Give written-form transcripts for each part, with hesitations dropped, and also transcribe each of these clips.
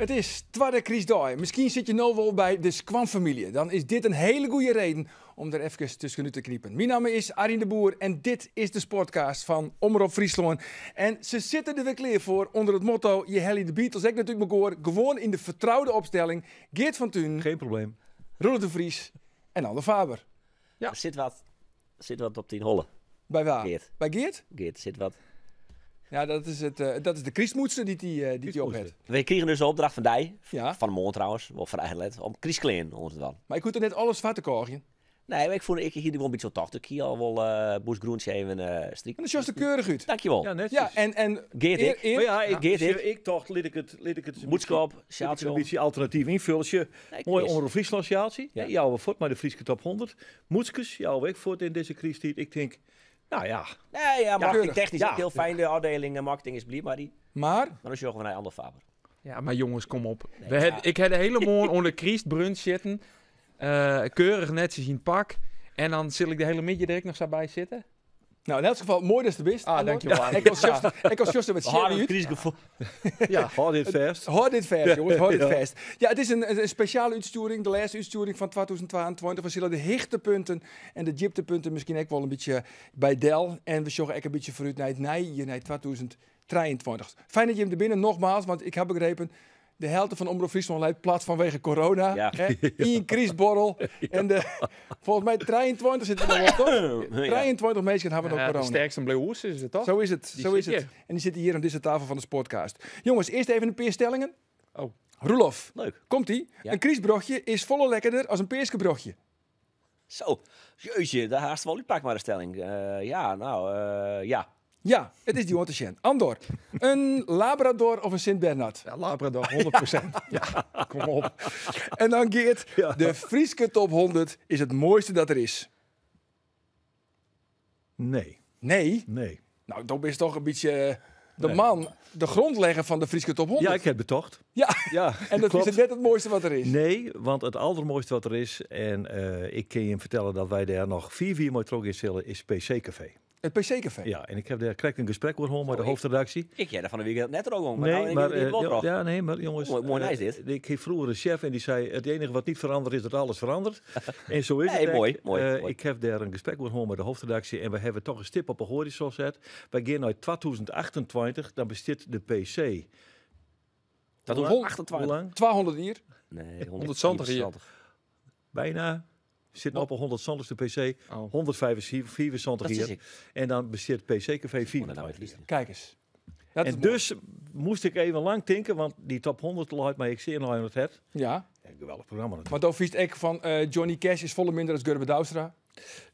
It is twadde krystdei. Miskien sit je no wol by de skoanfamylje. Dan is dit in hiele goede reden om der efkes tuskenút te knipen. Myn namme is Arjen de Boer en dit is de Sportcast fan Omrop Fryslân. En se sitte der wer klear foar ûnder it motto je helje de Beatles ek net út mekoar. Gewoan yn de fertroude opstelling. Geert van Tunen. Geen probleem. Roelof de Vries en Andor Faber. Ja. Der sit wat, sit wat op dyn holle. By wa? Geert. By Geert? Geert, sit wat. Ja, dat is, it, eh, dat is de krystmûtse dy't hy eh, dy't hy op hat. We krigen dus de opdracht fan dy, Ja. fan 'e moarn trouwens, wol frij let, om krystklean oan te dwaan. Mar ik hoech der net alles foar te kôgjen. Nee, mar ik fûn, ik hie der wol in bytsje oan tocht. Ik hie al wol uh, boesgroentsje even striken. En dan sjochst der keurich út. Dankjewol. Ja, netjes. Ja, en Geert ear, ik. ear, Maar ja, ik, Geert ik. ik tocht, lit ik it, lit ik it Mûtske op, lit ik it sjaaltsje in om. bytsje alternatyf ynfolje. Sjoch, Nee, moai is. Omrop Fryslân sjaaltsje. Ja. Ja. Jouwe we fuort mei de Fryske top 100. Mûtskes jouwe we ek fuort yn dizze krysttiid. Ik tink, nou ja. Nee, ja, marketing Keurig. technisch Ja. ook heel fijn. De afdeling marketing is bliid mei dy. Maar, Maar dan sjogge we nei Andor Faber. Ja, mar jonges, kom op. Nee, We ja. ik ha de hiele moarn oan de krystbrunch sitten. Keurich netsjes yn it pak. En dan sil ik de hiele middei der ek noch sa by sitte. nou yn elts gefal, moai datst der bist. Ah, Andor. dankjewol. Ek al sjochst, ek al sjochst der wat We hâlde shabby it út. krystgefoel. Ja, hâld dit fêst. Hâld dit fêst, jonges, hâld dit Ja. fêst. Ja, it is in spesjale útstjoering, de lêste útstjoering fan 2022. We sille de hichtepunten en de djiptepunten miskien ek wol in bytsje by del. En we sjogge ek in bytsje foarút nei it nije jier, nei 2023. Fijn dat jim der binne, nogmaals, want ik ha begrepen, de helte fan Omrop Fryslân leit plat fanwege corona. Ja. Hè? Ien krystborrel. En de, folgens my 23 sitte der noch wol, toch? Ja. 23 minsken hawwe noch Ja, de corona. sterkste bleau oer, is it toch? Zo is het, Die zo is zit het. hier. En die zitten hier aan deze tafel van de Sportcast. Jongens, eerst even een paar stellingen. Oh. Roelof, Leuk. komt-ie. Ja. Een kriesbrochje is volle lekkerder als een peeskebrogje. Zo, jeetje, daar haast wel uitpak maar de stelling. Ja, nou, ja. Ja, het is die om te zien. Andor, een Labrador of een Sint-Bernard? Ja, Labrador, 100%. Ja, kom op. En dan Geert, Ja. de Frieske top 100 is het mooiste dat er is. Nee, Nee, nee. nou, dat is toch een beetje de Nee. man, de grondlegger van de Frieske top 100. Ja, ik heb betocht. Ja, Ja, en dat klopt. is het net het mooiste wat er is. Nee, want het allermooiste wat er is, en ik kan je hem vertellen dat wij daar nog 4-4 mooi terug in zullen, is PC Café. Het PC-café. Ja, en ik heb daar correct een gesprek over gehad met de Oh, ik- hoofdredactie. Ik jij daar van de weekend net er ook om. Maar Nee, nou, maar, ik, ik, ja, ja, nee, maar jongens. Mooi- mooi nice dit. Ik heb vroeger een chef en die zei: het enige wat niet verandert is dat alles verandert. En zo is Nee, het. mooi, ook. mooi, mooi. Ik heb daar een gesprek over gehad met de hoofdredactie en we hebben toch een stip op de horizon gezet. Wij gaan naar 2028, dan bestaat de PC. Dat Hoe doen lang? 28. Hoe lang? 200 hier. Nee, 170 hier. Bijna. Zit nou op een 120ste PC, Oh. 175 Dat is hier. ik. En dan bestaat PC Café Oh, nou, het 24. liefst. Kijk eens. Dat is En mooi. dus moest ik even lang denken, want die top 100 luidt mij, ik zie in het het. Ja, Ja, geweldig programma natuurlijk. maar dan viest ik van Johnny Cash is volle minder dan Gurbe Douwstra.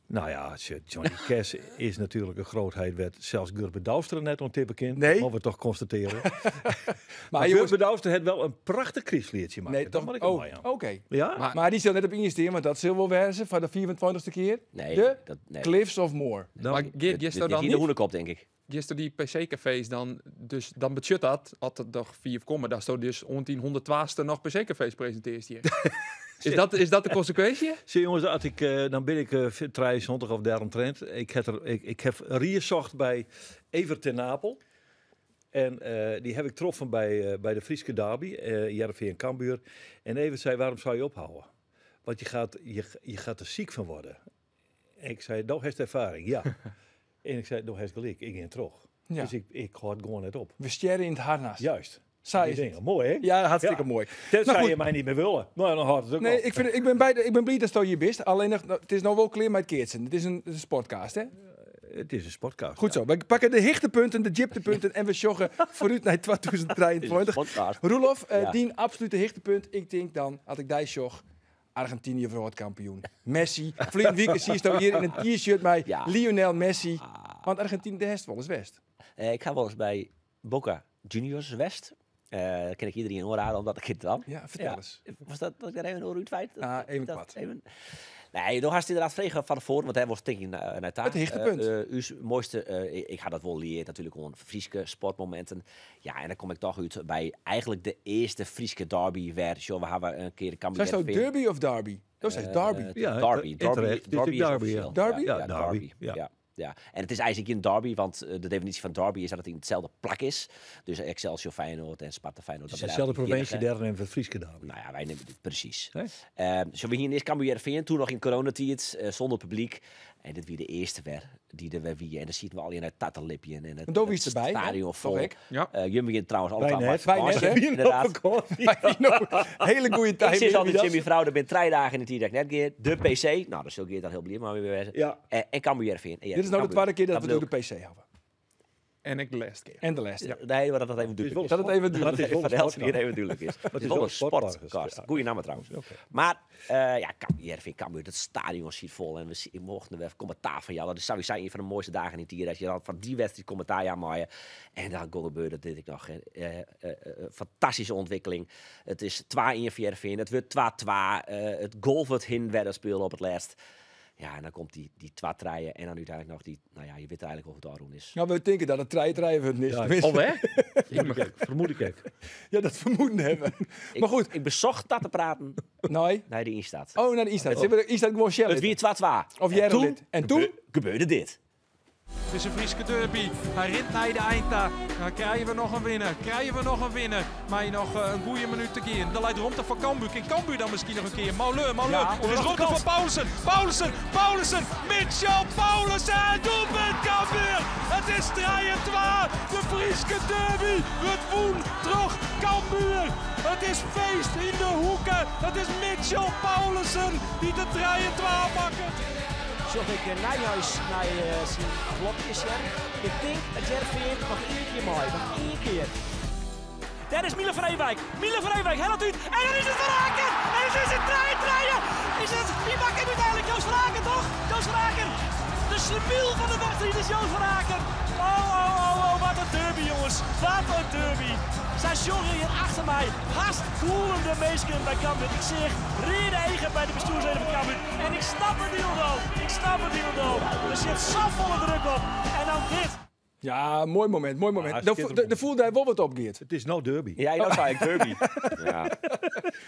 Nou ja, shit, Johnny Cash is natuurlijk een grootheid. Werd zelfs Gurbe Douwstra net ontippen kind. Nee. Dat mogen we toch constateren. Maar, maar jongens, Gurbe Douwstra had wel een prachtig kriesliedje maken. nee, Dat toch? moet ik hem Oh, wel, ja. oké. Ja? Maar- Maar die zal net op insteken, want dat zal wel wezen voor de 24e keer. Nee, De dat, nee. Cliffs of Moher. Dan- Maar Geert, Dit, gisteren dit dan hier de niet? hoenekop, denk ik. Gisteren die PC-cafés dan, dus dan budget dat, had het nog 4 komen, daar stond dus 112ste nog PC-cafés presenteert hier. Is dat de consequentie? Zie jongens, als ik, dan ben ik 73 of daaromtrent. Ik heb, er, ik heb rierzocht bij Evert ten Napel. En die heb ik troffen bij de Frieske Derby, Jereveen en Cambuur. En Evert zei, waarom zou je ophouden? Want je gaat er ziek van worden. En ik zei, nou heeft ervaring, ja. En ik zei, nou heeft gelijk, ik ging terug. Ja. Dus ik hou het gewoon net op. We sterren in het harnas. Juist. Saai Die is het. dingen. Mooi, hè? Ja, hartstikke Ja. mooi. Tenzij Nou, goed. je mij niet meer willen. Nou, dan houdt het ook Nee, op. ik, vind, ik, ben bij de, ik ben blij dat je hier bent. Alleen nog, nou, het is nou wel klaar met keertsen. Het is een sportcast, hè? Het is een sportcast. Goed ja. zo. We pakken de hichtepunten, de dieptepunten en we sjoggen vooruit naar 2023. Podcast. Roelof, Ja. die absolute hichtepunt. Ik denk dan, had ik die sjog, Argentinië wordt kampioen. Messi. Vliegend weekend zie je hier in een t-shirt bij Ja. Lionel Messi. Want Argentinië, de hest wel eens West. Ik ga wel eens bij Boca Juniors West. Ken ik iedereen horen omdat ik het dan. Ja, vertel Ja. eens. Was dat dat ik daar even een oor uit Ah, even kwart. Even... Nee, dan had inderdaad vregen van tevoren, want hij was thinking naar daar. Het hichtepunt. Uw mooiste, ik had dat wel geleerd natuurlijk, gewoon Frieske sportmomenten. Ja, en dan kom ik toch uit bij eigenlijk de eerste Frieske derby waar, zo, we hebben een keer de Cambuur Zijn het nou Heerenveen. derby of derby? Dat is derby. Ja, derby. terecht. Derby, Dit is derby is derby, ja. officieel. Derby? Ja, Ja, derby. derby, ja. Ja. Ja. En it is eigenlijk gjin derby, want de definysje fan derby is dat it yn itselde plak is. Dus Excelsior Feyenoord en Sparta Feyenoord. Het is dezelfde provincie, dêr neame we it Fryske derby. Nou ja, wy nimme dit presys. Nee? Zo, we hiene earst Cambuur Hearrenfean, toen noch yn coronatiid, sûnder publyk. En dit wie de earste wer dy't der wer wie. En dêr sieten we allegear nei ta te libjen. En En do it wiest derby, hè? stadion Toch fol. ek? Ja. Jim wiene trouwens alle Wy twa net. mei Wy net, fakânsje, hè? inderdaad. Hele goede Ik tijd. sis altyd tsjin myn frou, der binne 3 dagen yn de tiid dat ik net gean. De PC, nou, dêr sil Geert dan hiel bliid mei wêze. Ja. En Cambuur Hearrenfean. En Dit is no de Cambuur. twadde kear dat Dat we door bedoel de PC hawwe. En ik de laatste keer. En de lêste. ik. Nee, maar dat dat even Het is dúdlik wel is. Dat het even Dat duidelijk is wel Foar een eltsenien sportcast. even dúdlik is. Het is is wel wel een een sportcast, sportcast. ja. Goeie namme trouwens. Oké. Maar ja, Cambuur, Hearrenfean, Cambuur, dat stadion zit vol. En we mochten er even commentaar van jou. Dat is sowieso een van de mooiste dagen in het jaar. Dat je dan van die wedstrijd commentaar aan maaien. En dan gebeurde dat dit ik nog. Fantastische ontwikkeling. Het is 2-1 voor Hearrenfean. Het wordt 2-2. Het golf wordt hin werden spelen op het laatst. Ja, en dan komt die 2 treien en dan uiteindelijk nog die... Nou ja, je weet eigenlijk wel hoe het daar is. Nou, we denken dat het 3 treien wordt is. Ja, Tenminste. Alweer? Vermoed ik, vermoed ik ook. Ja, dat vermoeden hebben. Maar goed. Ik bezocht dat te praten Nee. naar de Instaat. Oh, naar de Instaat. Ze hebben de Instaat gewoon Shell. Het wie 2-2. Of En Jerry toen lid. En toen? gebeurde dit. Het is een Frieske derby. Hij rint naar de eindta. Dan krijgen we nog een winnaar. Krijgen we nog een winnaar. Maar je nog een goede minuut te gaan. Dan leidt rondte voor Cambuur. Kan Cambuur dan misschien nog een keer? Mauleur, Mauleur. Ja, Er is nog rondte een voor Paulsen. Paulsen, Paulsen. Mitchell Paulsen. Doelpunt Cambuur. Het is 3-2. De Frieske derby. Het woen terug Cambuur. Het is feest in de hoeken. Het is Mitchell Paulsen die de 3-2 pakt. Zocht ik Nijhuis naar zijn klopjes, ja. Ik denk dat Hearrenfean nog één keer mooi, nog één keer. Daar is Milan van Ewijk. Milan van Ewijk, helpt uit. En dan is het Van Aken. En dan is het draaien, draaien. Is het, wie maakt hem uiteindelijk? Joost van Aken, toch? Joost van Aken. De slemiel van de wedstrijd is Joost van Aken. Oh, oh, oh, oh, wat een derby, jongens. Wat een derby. Zij sjorren hier achter mij. Haast koelende meesken bij Cambuur. Ik zeg reden eigen bij de bestuursleden van Cambuur. En ik snap het niet al. Ik snap het niet al. Er zit zoveel druk op. En dan dit. Ja, mooi moment, mooi moment. Ja, schitterend. De voelde hij wel wat op, Geert. Het is nou derby. Ja, dat zei ik derby. Ja,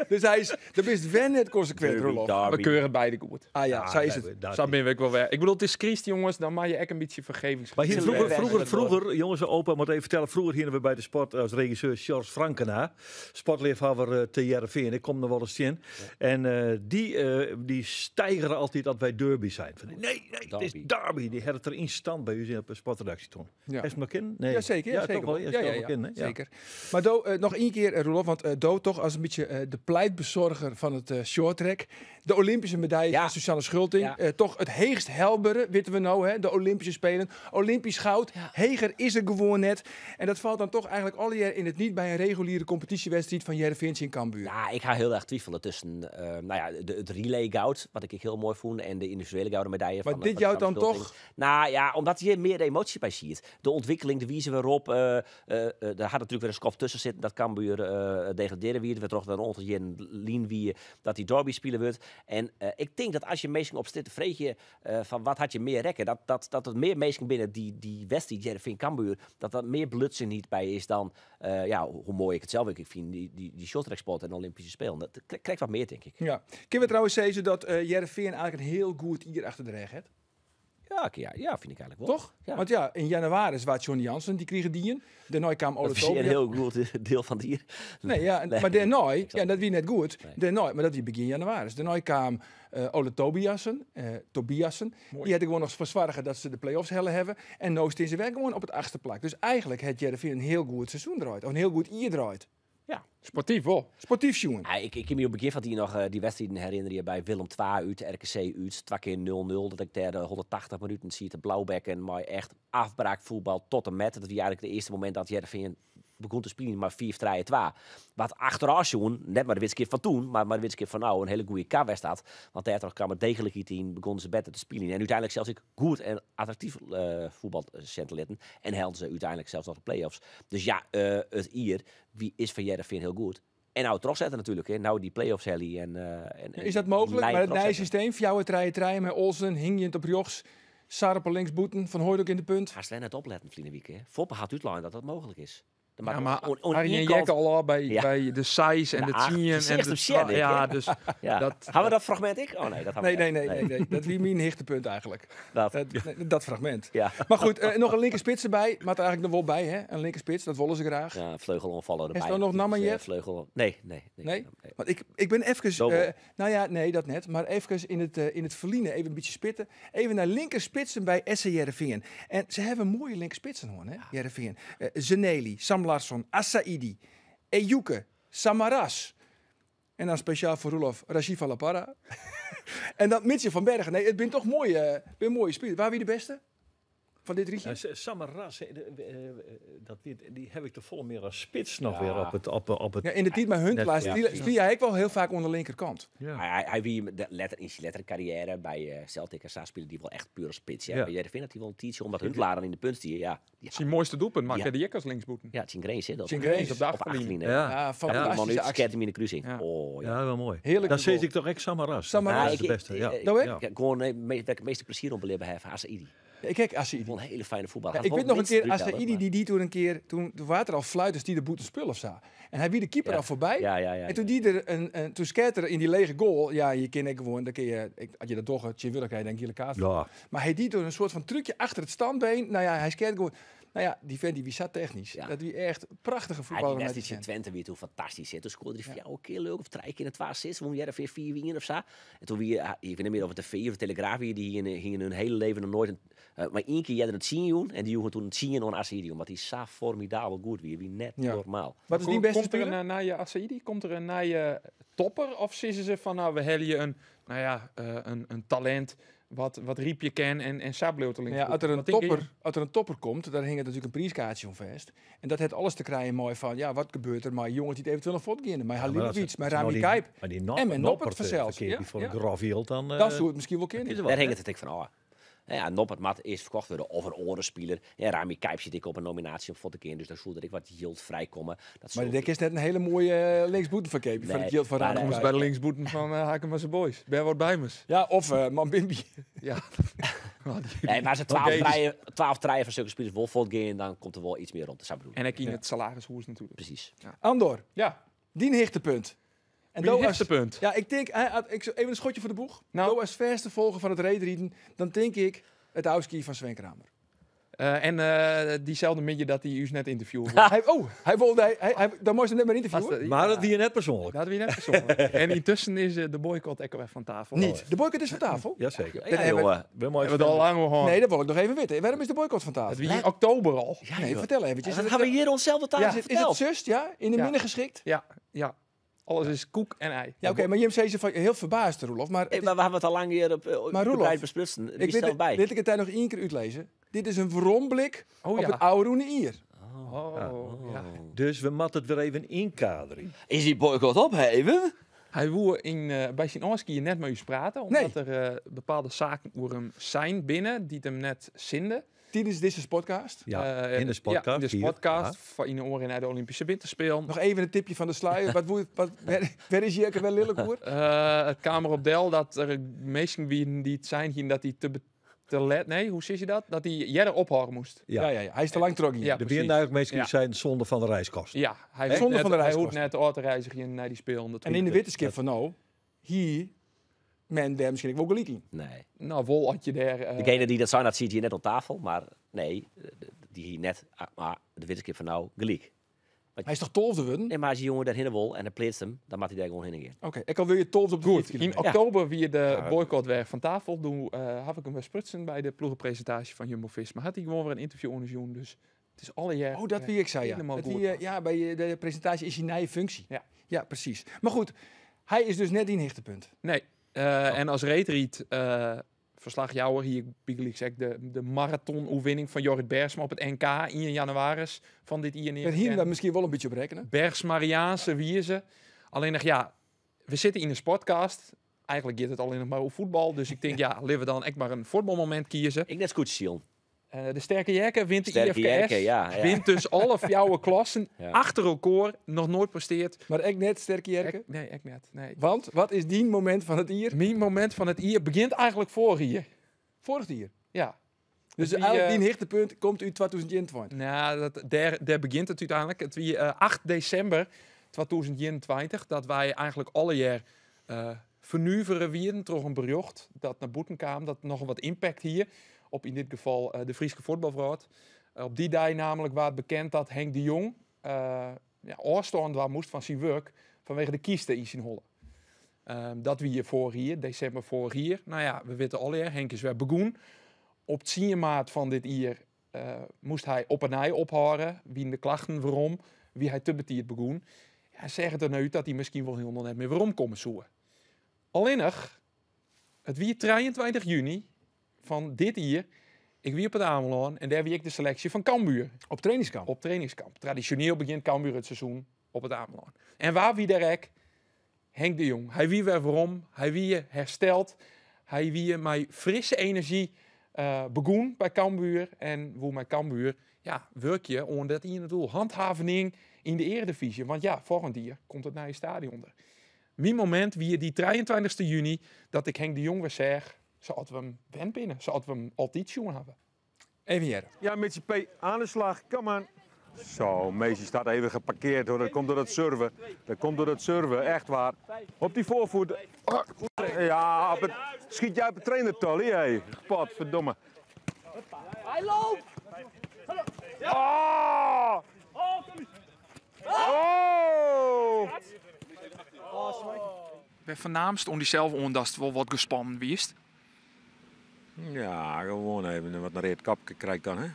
Dus hij is, dat is wel net consequent, derby, Roelof. We derby. keuren beide goed. Ah ja, zij is het. Daar Zo ben ik wel weer. Ik bedoel, het is Christ, jongens. Dan maak je echt een beetje vergevings. Maar hier Zullen we weg? vroeger, jongens, opa moet even vertellen. Vroeger hier we bij de sport als regisseur Charles Frankena, sportliefhebber te Hearrenfean. Ik kom er wel eens in. En die stijgeren altijd dat wij derby zijn. Van, nee, nee, het is Derby. derby. Die had het er instant bij u op de sportredactie toen. Ja. Is het nog in? Nee. Jazeker, Ja, ja, zeker. toch wel. Ja, Ja, ja, wel ja, in, hè? Ja. zeker. Maar Do, nog één keer, Roelof, want Do toch als een beetje de pleitbezorger van het shorttrack. De Olympische medaille Ja. van Suzanne Schulting. Ja. Toch het heegst helbere, weten we nou, hè, de Olympische Spelen. Olympisch goud, heger is er gewoon net. En dat valt dan toch eigenlijk alle jaar in het niet bij een reguliere competitiewedstrijd van Hearrenfean in Cambuur. Ja, ik ga heel erg twijfelen tussen het relay goud, wat ik heel mooi vond, en de individuele gouden medaille. Maar dit van jou dan Suzanne Schulting. toch? Nou ja, omdat je meer de emotie bij ziet. De ontwikkeling, de wijze waarop. Daar had natuurlijk weer een skof tussen zitten. Dat Cambuur degraderen wie. We toch dan onder je lien wie dat die derby spelen wordt. En ik denk dat als je meestal op zit, vreet je van wat had je meer rekken. Dat het meer meestal binnen die wedstrijd Hearrenfean Cambuur, dat dat meer blutsen niet bij is dan ja, hoe mooi ik het zelf ook. Ik vind die shorttracksport en de Olympische Spelen, dat krijgt wat meer, denk ik. Ja. Kunnen we trouwens zeggen dat Hearrenfean eigenlijk een heel goed hier achter de rug heeft? Ja, oké, ja, ja, vind ik eigenlijk wel. Toch? Ja. Want ja, in januari was Johnny Jansen, die kregen die. Daarna kwam Ole Dat is een Tobias. heel goed deel van die. Nee, ja, en, Nee. maar daarna, Ik snap ja, dat wie net goed. Nee. Daarna, maar dat wie begin januari. Daarna kwam Ole Tobiassen. Mooi. Die had ik gewoon nog verzorgen dat ze de play-offs hellen hebben. En nu is ze werk gewoon op het achtste plak. Dus eigenlijk had Hearrenfean een heel goed seizoen draait. Of een heel goed jaar draait. Ja. Sportief wel. Sportief, jongen. Ja, ik kan me op het begin van die nog die wedstrijden herinneren bij Willem II uit, RKC uit, 2 keer 0-0. Dat ik daar de 180 minuten zie te blauwbekken, maar echt afbraakvoetbal tot en met. Dat was eigenlijk het eerste moment dat Hearrenfean begon te spelen, maar 4-3-2. Wat achteraf, jongen, net maar de wedstrijd van toen, maar de wedstrijd van nou, een hele goede K staat. Want daar kwam het degelijk iets in, begonnen ze beter te spelen. En uiteindelijk zelfs ik goed en attractief voetbal te letten. En helden ze uiteindelijk zelfs nog de play-offs. Dus ja, het hier, wie is van Hearrenfean heel goed. En nou terugzetten natuurlijk, hè. Nou die play-offs, Helly. En Is dat mogelijk? lijn Maar het nieuwe terugzetten. systeem, fjouwer, treien, treien met Olsen, hing je het op jochs, Sarp links boeten, Van Hooijdonk in de punt. Ga Sven net opletten, Vlienewiek, hè. Foppe had uitleggen dat dat mogelijk is. Der moat Ja, maar oan- oan Arjen ien Jek kant- al al bij, Ja. bij de size en De de acht. tien Het en is echt de op Sjen, ik, Ja, hè? dus Ja. dat- Hebben we dat fragment ik? Oh nee, dat hebben Nee, we nee, nee, net. nee, nee. Dat wie mijn hichtepunt eigenlijk. Dat. Dat, nee, dat fragment. Ja. Maar goed, nog een linkerspits erbij. Maar er eigenlijk nog wel bij, hè? Een linkerspits, dat willen ze graag. Ja, vleugelontvaller erbij. Is er nog Nammen Dus, Jet? Vleugel. Nee, nee, nee. Nee? Want ik ben even, Zo wel. nou ja, nee, dat net. Maar even in het verliezen, even een beetje spitten. Even naar linkerspitsen bij SC Heerenveen. En ze hebben mooie linkerspitsen, hoor, hè, Heerenveen. Zeneli, Sam Larsson, Assaidi, Ejuke, Samaras. En dan speciaal voor Roelof, Rajiv Alaparra. En dan Mitchell van Bergen. Nee, het bent toch mooie, mooie spelers. Waar wie de beste? Van dit rietje? Ja, Samaras, dat, die heb ik te volle meer als spits nog weer op het... Op het Ja, in de tijd met Huntelaar Net, ja. speel jij ook wel heel vaak aan de linkerkant. Ja. Hij wie de letter, in zijn lettercarrière bij Celtic en Sa spelen die wel echt puur als spits. Ja. Ja. Maar jij vindt dat hij wel een tietje omdat Huntelaar dan in de punt stier. Ja, die, Zijn mooiste doelpunt maakte Ja. de Jek als linksboeten. ja, het is een Grace, hè, dat. Sint Grace. Op de Op achterlinie. achterlinie. Ja. Ja, Ja, die man fantastische nu actie. sket hem in de kruising. Ja. Oh, ja. Ja, wel mooi. Heerlijke Dan goal. zit ik toch echt Samaras. Samaras. Dat is de ik- beste. Ja. Nou, hè? Ja. Ik gewoon waar ik het meeste plezier om beleven heb, Asaidi. Ik kijk Assaidi. Gewoon een hele fijne voetballer. Ja, Gaat ik weet wel nog een keer, minstens drie Assaidi tellen, die die toen een keer, toen waren er al fluiters die de boete spul of zo. En hij wie de keeper Ja. al voorbij. Ja, ja, ja, En toen die er toen skeert er in die lege goal. Ja, je kent ik gewoon, dan kun je, ik, als je dat toch, het je wil, krijg je denk ik gele kaart. Ja. Maar hij die door een soort van trucje achter het standbeen. Nou ja, hij skeert gewoon. Nou ja, die vent die wie zat technisch. Ja. Dat die echt prachtige Hij voetballer die met wedstrijd die in Twente weer toen fantastisch. Hè. Toen scoorde hij vier keer leuk of drie keer in 12 assists. Won jij er weer 4 wien of zo. En toen wie, ah, ik weet niet meer of het de V of de Telegraaf wie die hingen hun hele leven nog nooit een, maar één keer jij er het zien joen en die jongen toen het zien aan Assaidi, omdat hij zo formidabel goed wie, wie net Ja. normaal. Wat is die beste Komt er speler? een naar Assaidi? Komt er een naar topper? Of zeggen ze van nou, we hebben je een, nou ja, een talent wat Riepje ken en Sableo te links. Ja, als er een Wat denk je? topper, als er een topper komt, dan hing het natuurlijk een prijskaartje om vast. En dat heeft alles te krijgen mooi van, ja, wat gebeurt er? Maar jongens die het eventueel nog voortgaan. Maar Halilovic, maar nou Rami die- Kijp. Maar die En Nop, met Noppert Noppert, vanzelfs. verkeerd, Ja, die voor ja. een grof hield, dan... Dan zou het misschien wel kennen. is er Daar wat, hing het ik van, oh. Nou ja, Noppert mat eerst verkocht worden of een orenspeler. Ja, Rami Kijp zit ik op een nominatie op voor de keer, dus daar voelde ik wat yield vrijkomen. Dat Maar soort- de dek is net een hele mooie linksboetenverkeepje van Nee, het yield van maar, Rami Komen ze Kijp. bij de linksboeten van Haken maar zijn boys. Ben wordt bij me. Ja, of Mambimbi. Ja. Nee, maar als er 12 Oké. treien, 12 treien van zulke spelers wel voortgaan, dan komt er wel iets meer rond. Dat zou ik bedoelen. En ik in het salarishoes natuurlijk. Precies. Andor, Ja, die hichtepunt. En Mijn doe als- hichtepunt. Ja, ik denk, hij had, ik, even een schotje voor de boeg. Nou. Doe als verste volger van het reedrieden, dan denk ik het Auski van Sven Kramer. En diezelfde midje dat hij u net interviewde. Hij, oh, hij wilde, hij, hij, hij, dan moest hij net maar interviewen. Maar dat wie je net persoonlijk. Dat wie net persoonlijk. En intussen is de boycott ook weer van tafel. Niet. De boycott is van tafel. Jazeker. Ja, hebben we- jongen. Wel mooi. Hebben we het al lang gehad. Nee, dat wil ik nog even weten. Waarom is de boycott van Dat tafel? wie in oktober al. Ja, Nee, joh. vertel eventjes. Dat Is hebben we hier onszelf de Ja. tafel het, is het verteld. zust, ja? In de Ja. minne geschikt? Ja, ja. Alles is koek en ei. Ja, oké, maar Jim zei ze van heel verbaasd, Roelof. Maar, het Nee, is- maar we hebben het al lang hier op Maar Roelof, gebreid besprutsen. Wie ik is weet zelf het, bij? dit ik het daar nog één keer uitlezen. Dit is een veromblik Oh op ja. het oude Ier. Oh, ja. Dus we moeten het weer even inkaderen. Is die boycott opheven? Hij woer in, bij zijn oorskiën net met u praten, omdat Nee. er bepaalde zaken oer hem zijn binnen die het hem net zinden. Tijdens deze podcast. Ja, in de podcast. Ja, in de hier. podcast. Ja. Van in de oren naar de Olympische Winterspelen. Nog even een tipje van de sluier. Wat, woe- wat, waar is hier wel lelijk hoor? Het kamer op Del, dat er meesten wie die het zijn, hier, dat die te let. Nee, hoe zie je dat? Dat die jelle ophouden moest. Ja. Ja, ja, ja. Hij is te lang trok hier. Ja, De precies. eigenlijk meestal Ja. zijn zonder van de reiskosten. Ja, hij Zonder hoeft net, van de hij hoeft reiskosten. net oor te reizigen naar die speel. Dat En in de wetenschap van nou, hier, men daar misschien ook wel gelijk in. Nee. Nou, wol had je daar. Degene die dat zijn, dat ziet hier net op tafel. Maar nee, die hier net, ah, maar de wetenschap van nou, gelijk. Hij is toch tolfde worden? Nee, maar als die jongen daar heen wil en hij pleest hem, dan mag hij daar gewoon heen gaan. Oké, ik al wil je tolfde op de Goed, 5 in kilometer. oktober wie de boycott weer van tafel. Toen had ik hem weer sprutsen bij de ploegenpresentatie van Jumbo-Visma. Had hij gewoon weer een interview onderzoen. Dus het is alle jaar. Oh, dat wie ik zei, ja. Helemaal Dat goed. die, ja, bij de presentatie is hij nieuwe functie. Ja. Ja, precies. Maar goed, hij is dus net in hichtepunt. Nee. En als reetriet verslag jouwer hier Bigeliek zeg de marathon-oefening van Jorrit Bergsma op het NK in januari van dit jaar. Met hier daar misschien wel een beetje op rekenen. Bergsmariaanse wierze. Alleen nog ja, we zitten in een sportcast. Eigenlijk gaat het alleen nog maar over voetbal. Dus ik denk, ja, laten we dan echt maar een voetbalmoment kiezen. Ik net goed, Sion. De Sterke Jerke wint de Sterke IFKS. Jerke, ja, ja. Wint dus alle fjouwe klassen Ja. achter elkaar. Nog nooit presteert. Maar ik net, Sterke Jerke. Nee, ik net. Nee. Want, wat is die moment van het hier? Mijn moment van het hier begint eigenlijk voor hier. Vorig hier. Ja. Dus Wie, eigenlijk dyn hichtepunt komt út 2021. Nou, dêr begjint it úteinlik. It wie 8 desimber 2021 dat wy eigentlik allegear fernuvere wienen troch in berjocht dat nei bûten kaam dat nochal wat impact hie op yn dit gefal de Fryske fuotbalwrâld. Op dy dei nammentlik waard bekend dat Henk de Jong ja, ôfstân dwaan moast fan syn wurk fanwege de kyste yn syn holle. Dat wie foarich jier, desimber foarich jier. Nou ja, we witte allegear, Henk is wer begûn. Op 10 maart fan dit jier moast hy op 'e nij ophâlde. Wienen de klachten werom, wie hy te betiid begûn. Ja, seach it der nei út dat hy miskien wol hielendal net mear weromkomme soe. Allinnich, it wie 23 juny fan dit jier. Ik wie op It Amelân en dêr wie ek de seleksje fan Cambuur. Op trainingskamp? Op trainingskamp. Tradisjoneel begjint Cambuur it seizoen op It Amelân. En wa wie dêr ek? Henk de Jong. Hy wie wer werom, hy wie hersteld. Hy wie mei frisse enerzjy begûn by Cambuur en woe mei Cambuur, ja, wurkje oan dat iene doel. Hanthavening yn de earedivyzje. Want ja, folgjend jier komt it nije stadion der. Myn momint wie dy 23 juny dat ik Henk de Jong wer seach sa't we him wend binne, sa't we him altyd sjoen hawwe. Even hearre. Ja, Mitchie P, aan de slag. Come on. Zo, Meesje staat even geparkeerd hoor. Dat komt door dat surfen. Dat komt door dat surfen, echt waar. Op die voorvoet. Oh, ja, op het, schiet jij op de trainer, Tolly, hé. Potverdomme. Hij loopt! Oh! Oh! Wêr fernaamst oan dysels oan datst wol wat gespannen wiest? Ja, gewoan even wat in read kopke krij ik dan. Hè?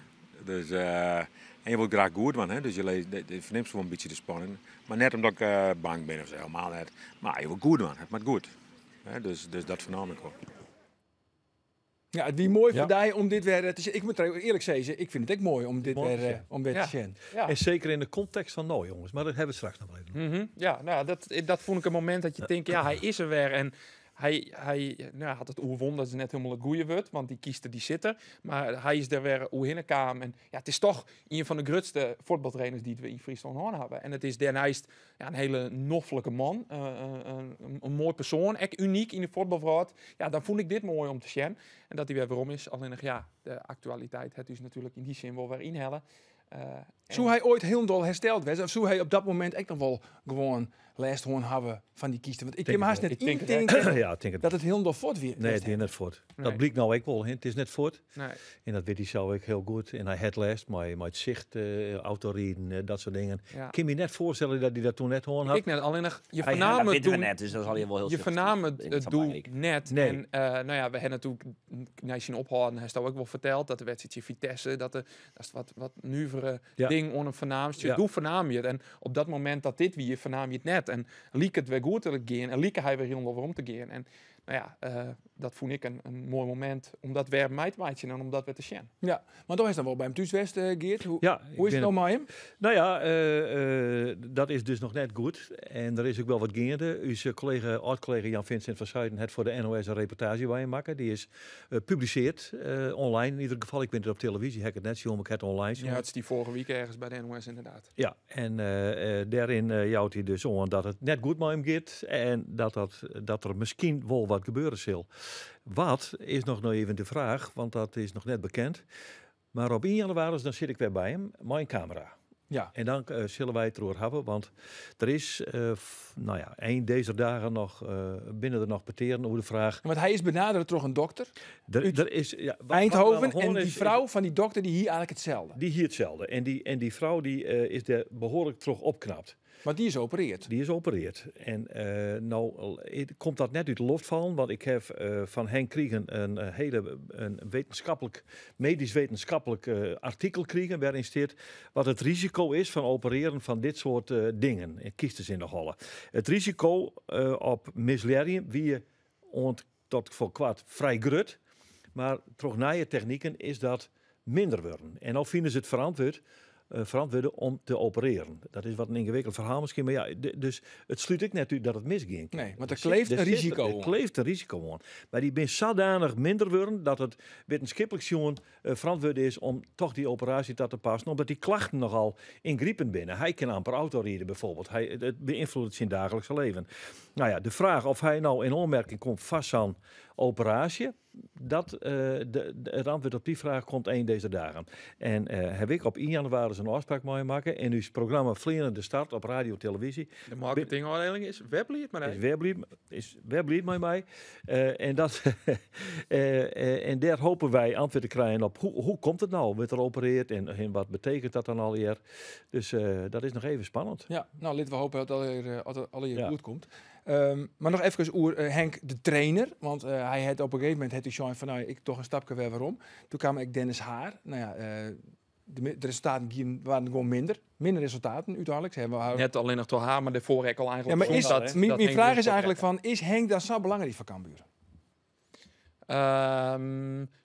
Dus, en je wilt graach goed dwaan, hè? Dus je fernimst wol in bytsje de spanning. Mar net omdat ik bang bin of sa, helemaal net. Mar je wilt goed dwaan, it moat goed. Hè? Dus dat fernaam ik wol. Ja, it wie moai foar dy om dit wer te sjen. Ik moat earlik sizze, ik fyn it ek moai om dit Moai te sjen. om wer te sjen. En seker yn de kontekst fan no, jonges. Mar dat hawwe we straks noch wol even. Ja, nou, dat fûn ik in momint dat je tinke, ja, hy is der wer. En hy, nou, hat it oerwûn, dat is net hielendal it goede wurd, want dy kyste dy sit der. Mar hy is der wer oerhinne kaam. En ja, it is toch ien fan de grutste fuotbaltrainers dy't we yn Fryslân hân hawwe. En it is dêrneist, ja, in hiele noflike man, in moai persoan, ek unyk yn de fuotbalwrâld. Ja, dan fûn ik dit moai om te sjen. En dat hy wer werom is. Allinnich, ja, de aktualiteit hat ús natuerlik yn dy sin wol wer ynhelle. Soe hy oait hielendal hersteld wêze? Of soe hy op dat momint ek noch wol gewoan lêst hân hawwe fan dy kyste? Want ik Tink kin hast it net Ik tink it yntinke Ja, ik tink it dat it hielendal fuort wie. Nee, it wie net fuort. Nee. Dat blykt no ek wol, hè. It is net fuort. Nee. En dat wit hy sels ek hiel goed. En hy hat lêst mei it sicht, autoriden, dat soart dingen. Ik kin my net foarstelle dat hy dat doe net hân hat. Ik net, allinnich je Hy fernaam Dat it witte we doe net, dus dat is al wol hiel Je fernaam subjektyf. it Dat doe mag ik. net. Nee. En, nou ja, we hebben natuerlik nei syn ophâlden, hast ook wol ferteld dat de wedstriid tsjin Vitesse, dat is wat nuvere ding oan him fernaamst. Doe fernaam je it. En op dat momint dat dit wie, fernaam je it net. En like it wer goed te gean en like hy wer hielendal werom te gean. En nou ja, dat fûn ik in moai momint om dat wer mei te meitsjen en om dat wer te sjen. Ja, want do hast dan wol by him thús west, Geart. Hoe Ja, ik is it bin no mei him? Nou ja, dat is dus noch net goed. En der is ek wol wat geande. Us collega, âld-kollega Jan-Vincent van Zuiden hat foar de NOS in reportaazje by him makke. Dy is publisearre, online yn ieder gefal. Ik bin it op televyzje, ha ik it net sjoen, mar ik ha it online sjoen. Ja, it is dy foarige wike ergens by de NOS inderdaad. Ja, en dêryn jout hy dus oan dat it net goed mei him giet en dat der miskien wol wat gebeure sil. Wat is noch even de fraach, want dat is noch net bekend. Mar op 1 jannewaris dan sit ik wer by him mei in kamera. En dan sille wy it deroer hawwe, want der is, nou ja, een deze dagen noch, binne der noch petearen oer de fraach. Want hy is benadere troch in dokter út Der is, ja, wat Eindhoven nou en dy is, is frou fan dy dokter dy hie eigentlik itselde. Dy hie itselde. En dy frou dy is dêr behoarlik troch opknapt. Mar dy is operearre. Dy is operearre. En no komt dat net út de loft fallen, want ik ha fan Henk krigen in hiele, in wittenskiplik, medysk wittenskiplik artikel krigen, wêryn stiet wat it risiko is fan operearjen fan dit soart dingen, kystes yn de holle. It risiko op mislearjen wie oant tot foar koart frij grut, mar troch nije techniken is dat minder wurden. En no fine se it ferantwurde om te operearjen. Dat is wat in yngewikkeld ferhaal miskien, mar ja, dus it slút ek net út dat it misgean kin. Nee, want der kleeft in risiko Der oan. kleeft in risiko oan. Mar dy binne sadanich minder wurden dat it wittenskiplik sjoen ferantwurde is om toch dy operaasje ta te passen, omdat dy klachten nochal yngripend binne. Hy kin amper autoride byfoarbyld. It beynfloedet syn daaglikse leven. Nou ja, de fraach oft hy no yn oanmerking komt foar sa'n operaasje, Dat, het antwoord op die vraag komt een deze dagen. En heb ik op 1 januari een afspraak mee maken. En uw programma Vliegende Start op radio televisie. De marketingafdeling is weblied, maar is weblied, is weblied met mij. En, dat, en daar hopen wij antwoord te krijgen op hoe komt het nou? Wordt er opereerd en wat betekent dat dan al hier? Dus dat is nog even spannend. Ja, nou, laten we hopen dat het al hier goed komt. Maar nog even oer Henk de trainer, want hij had op een gegeven moment het hij van nou, ik toch een stapje weer waarom. Toen kwam ik Dennis Haar. Nou ja, de resultaten waren gewoon minder. Minder resultaten uiteindelijk. Ze hebben Net alleen nog door haar, maar de vorige al eigenlijk. Ja, maar is dat, mijn vraag is eigenlijk van, is Henk dan zo belangrijk voor Cambuur?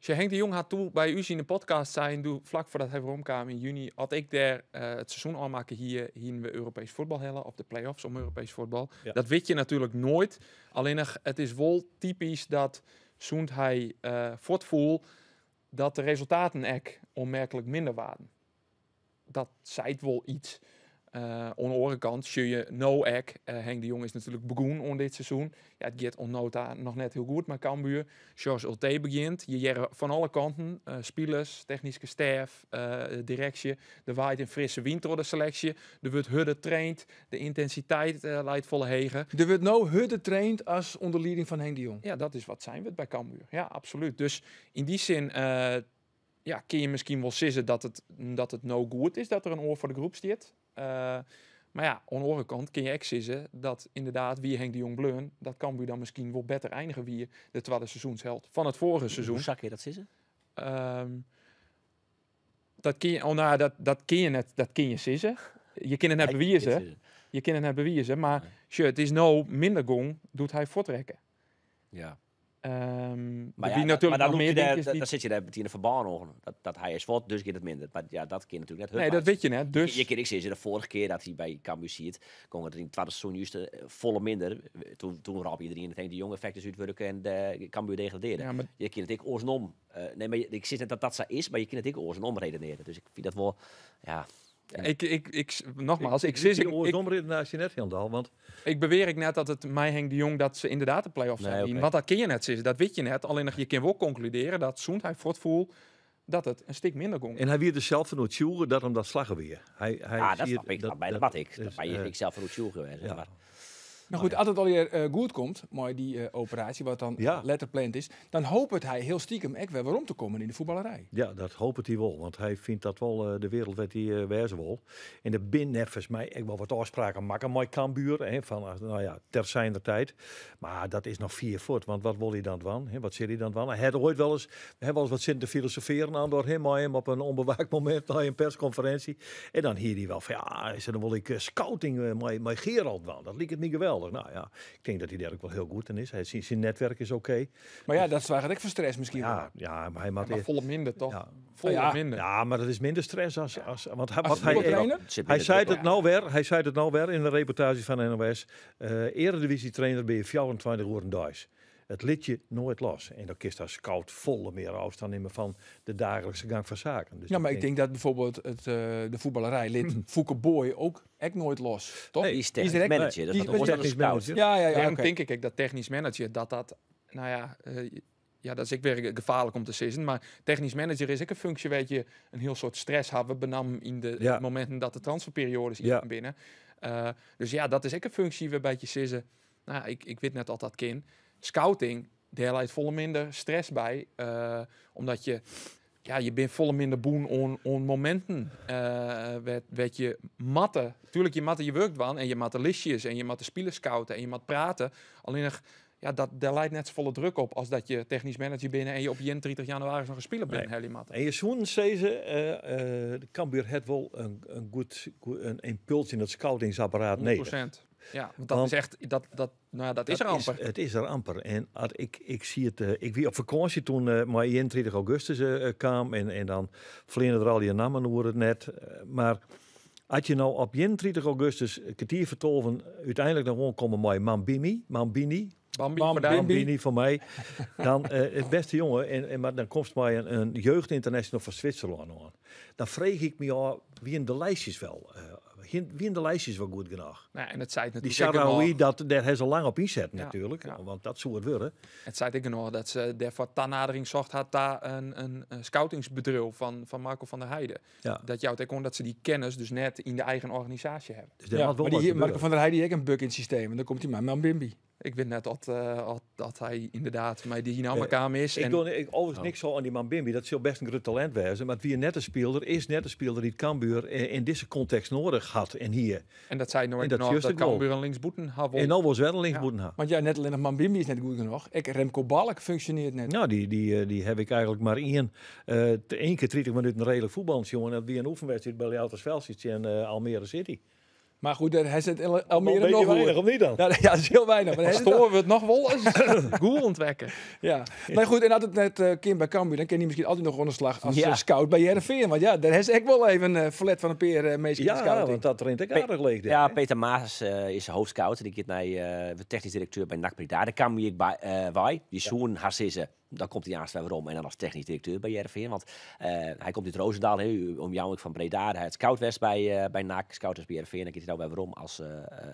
Henk de Jong had toe bij u in de podcast zijn, doe, vlak voordat hij kwam in juni, had ik daar het seizoen al maken hier we Europees voetbal hellen, of de play-offs om Europees voetbal. Ja. Dat weet je natuurlijk nooit. Alleen nog, het is wel typisch dat zoent hij voortvoel dat de resultaten ek onmerkelijk minder waren. Dat zei wel iets. Aan de andere kant, zie je no ek. Henk de Jong is natuurlijk begonnen on dit seizoen. Ja, het gaat on nota nog net heel goed, maar Cambuur. George Ulte begint. Je jere van alle kanten. Spelers, technische staf, directie. Er waait een frisse wind door de selectie. Er wordt hudde traind. De intensiteit leidt volle hegen. Er wordt nou hudde traind als onder leiding van Henk de Jong. Ja, dat is wat zijn we bij Cambuur. Ja, absoluut. Dus in die zin... ja, kun je misschien wel zeggen dat het no goed is dat er een oor voor de groep zit. Maar ja, aan de andere kant kun je ook zeggen dat inderdaad wie Henk de Jong bleun, dat Cambuur dan misschien wel beter eindigen wie de tweede seizoensheld van het vorige seizoen. Hoe zag je dat zeggen? Dat kun je, oh, nou, dat kun je net, dat kun je zeggen. Je kunt het net bewijzen. Je kunt het net bewijzen, maar nee. Het is nou minder gong, doet hij voortrekken. Ja. Maar ja, natuurlijk maar dan, meer daar, dan zit je daar meteen een verband nog. Dat hij is wat, dus gaat het minder. Maar ja, dat kun je natuurlijk net. Nee, dat weet je net. Dus je ik zei de vorige keer dat hij bij Cambuur ziet, kon het in het tweede seizoen juist volle minder. Toen rap iedereen het de jonge effecten uitwerken en de Cambuur degraderen. Ja, maar je kunt het ik oorsom. Nee, maar ik zit net dat dat zo is, maar je kunt het ik oorsom redeneren. Dus ik vind dat wel, ja. Ik nogmaals, ik zit ik redenatie net helemaal, want ik beweer ik net dat het mij Henk de Jong dat ze inderdaad de play-offs zijn. Okay. Want dat kun je net zeggen, dat weet je net. Alleen nog je kan wel concluderen dat zo'n hij voortvoel dat het een stuk minder ging. En hij weer dus zelf van het tjoegen dat hem dat slaggen weer. Hij ja, dat snap ik. Dat wat ik. Dat ben ik zelf van het tjoegen. Ja. Maar. Nou goed, als het alweer goed komt, mooi die operatie, wat dan letterplant is, dan hoopt hij heel stiekem echt weer waarom te komen in de voetballerij. Ja, dat hoopt hij wel, want hij vindt dat wel de wereld werd hij wezen wil. En de bin neffens mij ik wel wat afspraken maken met Cambuur, hè, van nou ja, ter zijner tijd. Maar dat is nog 4 voet, want wat wil hij dan van? Hè, wat zit hij dan van? Hij had ooit wel eens, we hebben wel eens wat zitten te filosoferen aan door hem, maar hem op een onbewaakt moment bij een persconferentie. En dan hier hij wel van ja, is er dan wil ik scouting met Gerald van. Dat liep het niet geweldig. Nou ja, ik denk dat hij daar ook wel heel goed in is. Hij, zijn netwerk is oké. Maar ja, dat zwaar ik voor stress misschien. Ja, ja, maar hij maar volle minder toch? Ja. Volle minder. Ja, maar dat is minder stress als want hij, wat hij, hij zei het nou weer. Hij zei het nou weer in de reportage van NOS. Eredivisie trainer ben je 24 uur een dag. Het liet je nooit los. En dan kist daar scout volle meer afstand nemen van de dagelijkse gang van zaken. Dus ja, maar ik denk dat bijvoorbeeld de voetballerij lid Fouke Boy ook echt nooit los. Toch? Nee, die is technisch manager. Dat is technisch manager. Ja, Daarom denk ik dat technisch manager dat nou ja, ja, dat is ik weer gevaarlijk om te zeggen. Maar technisch manager is ook een functie, weet je, een heel soort stress hebben benam in de momenten dat de transferperiodes ja. binnen. Dus ja, dat is ook een functie waarbij je zeggen, nou, ik weet net al dat kind. Scouting, daar leidt volle minder stress bij, omdat je, ja, je bent volle minder boen on momenten. Werd je matten. Tuurlijk, je matten je werkt van en je matten listjes en je matten spelers scouten en je mat praten. Alleen nog, ja, daar leidt net zo volle druk op als dat je technisch manager binnen en je op 31 januari nog een speler bent. Nee. Matten. En je zoen ze, de Cambuur het wel een goed een impuls in het scoutingsapparaat. 100%. Ja, want dat is echt dat is er amper. Het is er amper. En ik zie het, ik wie op vakantie toen maar 31 augustus kwam en dan vliegen er al die namen over het net. Maar had je nou op 31 augustus 11:45 uiteindelijk nog gewoon komen met Mambini, Bambini voor mij. Dan het beste jongen, maar dan komt maar een jeugdinternational van Zwitserland aan. Dan vreeg ik me al wie in de lijstjes wel. Wienen de lijstjes wel goed genoeg? Nou, en het zei Die natuurlijk ook Sarawi, nog- dat, daar hebben ze lang op inzet Ja, natuurlijk. ja. Want dat zou het worden. Het zei ik nog dat ze daarvoor tanadering zocht had daar een scoutingsbedrijf van Marco van der Heijden. Ja. Dat jou het dat ze die kennis dus net in de eigen organisatie hebben. Dus daar Ja, had wel maar wat die, Marco gebeuren. van der Heijden die heeft ook een buk in het systeem. En dan komt hij maar met Bimbi. Ik weet net dat hij inderdaad met die Hinamakaam is. Ik En doe ik, overigens niks zo aan die man Bimbi. Dat zal best een groot talent wezen. Maar wie een nette speler is net een speler die het Cambuur in deze context nodig had. En hier. en dat zei nooit En dat nog juist dat ook wel. Cambuur een linksboeten had. En nou was wel een linksboeten had. Want ja, net alleen nog Mambimbi is net goed genoeg. Ik, Remco Balk functioneert net. Nou, die heb ik eigenlijk maar één keer 30 minuten redelijk voetbal, jongen. Dat wie een oefenwedstrijd bij Leeuwarden Velsic en Almere City. Maar goed, daar hij zit Al Almere een beetje nog weinig, goed. of niet dan? Ja, ja, dat is heel weinig. Maar hij zit Storen we het nog wel eens goed ontwekken. Ja, maar goed, en altijd net Kim bij Cambuur, dan kan hij misschien altijd nog onder slag als Ja. scout bij Heerenveen. Want ja, daar is echt wel even een flat van een peer meester in de Ja, scouting. want dat rent ik aardig leeg. Ja, hè? Peter Maas is de hoofdscout. En die gaat naar de technisch directeur bij NAC Breda. Daar kwam ik bij. Wij. Die zoen haar Dan komt hij aanstaan waarom. En dan als technisch directeur bij Heerenveen. Want hij komt uit Roosendaal, hè, om jou ik van Breda. Hij had scout West bij NAC. Scout was bij Heerenveen. Dan gaat hij nou bij waarom als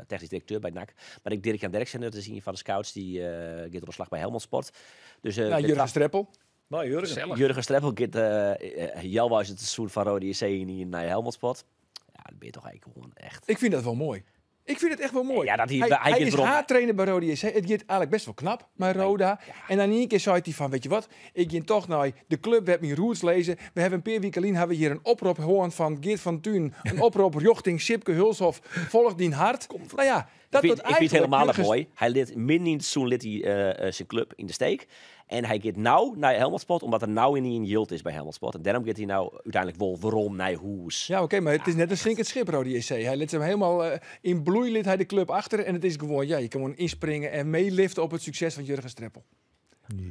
technisch directeur bij NAC. Maar ik Dirk-Jan Derksen, dat is een van de scouts. Die gaat op de slag bij Helmond Sport. Dus, Ja, de Jurgen trap- Streppel. Maar Jurgen. Gezellig. Jurgen Streppel gaat jou was het seizoen van Rode JC in naar Helmond Sport. Ja, dat ben je toch eigenlijk gewoon echt. Ik vind dat wel mooi. Ik vind het echt wel mooi. Ja, dat hij- hij, hij hij gaat is erom. haattrainer bij Rode JC. Het gaat eigenlijk best wel knap, maar Roda. En dan in één keer zei hij van, weet je wat? Ik ging toch naar de club, werd mijn roots lezen. We hebben een paar weken geleden hebben we hier een oproep gehoord van Geert van Thun. Een oproep richting Sipke Hulshof. Volg die hart. Nou ja, dat Ik wordt vind het eigenlijk helemaal Jurgen mooi. Hij liet midden in het seizoen liet hij, zijn club in de steek. En hij gaat nou naar Helmond Sport, omdat er nou in een jild is bij Helmond Sport. En daarom gaat hij nou uiteindelijk wel waarom naar Hoes. Ja, oké, maar het is net een stinkend schip, Rode JC. Hij liet hem helemaal in bloei liet hij de club achter. En het is gewoon, ja, je kan gewoon inspringen en meeliften op het succes van Jurgen Streppel.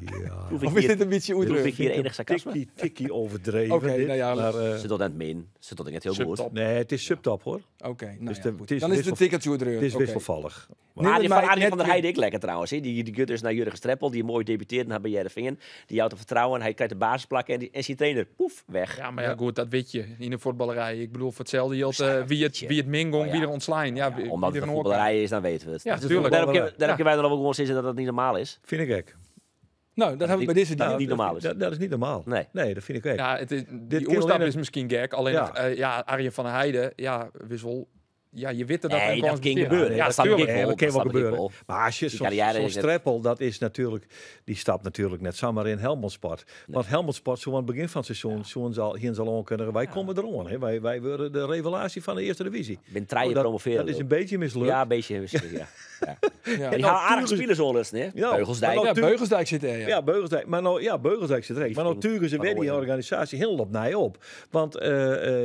Ja. Proef ik Of is hier, dit een beetje proef oedruk? ik hier enig sarcasme? Tikkie, tikkie overdreven. Oké, dit, nou ja, maar, Ze doet net min. Ze doet net heel goed. Subtop. nee, het is subtop hoor. Oké, nou Dus ja, de- goed. het is Dan is het een wissel- tikkeltje oedruk. Het is Oké. wisselvallig. Neem Maar het die mij van Arie net van der weer- Heijden ik lekker trouwens. Hè. Die gaat dus naar Jurgen Streppel, die mooi debuteert naar bij Heerenveen. Die houdt er vertrouwen, hij krijgt de basisplak en zijn trainer, poef, weg. Ja, maar ja, goed, dat weet je in de voetballerij. Ik bedoel, voor hetzelfde geld, weet je. wie het mingong, Oh, ja. wie er ontslaan. Ja, Ja, omdat wie het er een een oorkaart. voetballerij is, dan weten we het. Ja, Dus tuurlijk. Daarom kunnen wij dan ook gewoon zeggen dat het niet normaal is. Vind ik ook. Nou, dat hebben we bij deze Dat dingen. niet normaal is. Dat is niet normaal. Nee. Nee, dat vind ik ook. Ja, het is, die kan oerstap alleen is misschien gek. Alleen, Ja. nog, ja, Arjen van der Heijden, ja, wissel. Ja, je weet dat dat Nee, een dat kans kan besteedt. gebeuren. Ja, Dat snap ik tuurlijk. wel. Nee, dat kan dat wel snap ik gebeuren. wel. Maar als je Die carrière zo'n is net- Streppel, dat is natuurlijk, die stapt natuurlijk net zomaar in Helmond Sport. Want Helmond Sport, zo aan het begin van het seizoen, zo zal, hier zal kunnen, wij komen erom. Hè. Wij worden de revelatie van de eerste divisie. Ben treien Oh, dat, promoveren. dat is een beetje mislukt. Ja, een beetje mislukt, ja. Ja. Ja. En die halen aardige spelers al eens, hè? Ja, Beugelsdijk. maar Ja, nou, Beugelsdijk zit er, ja. Ja, Beugelsdijk. Maar nou, ja, Beugelsdijk zit er. Maar nou tugen ze Van weer die Ooyen. organisatie heel opnieuw op. Want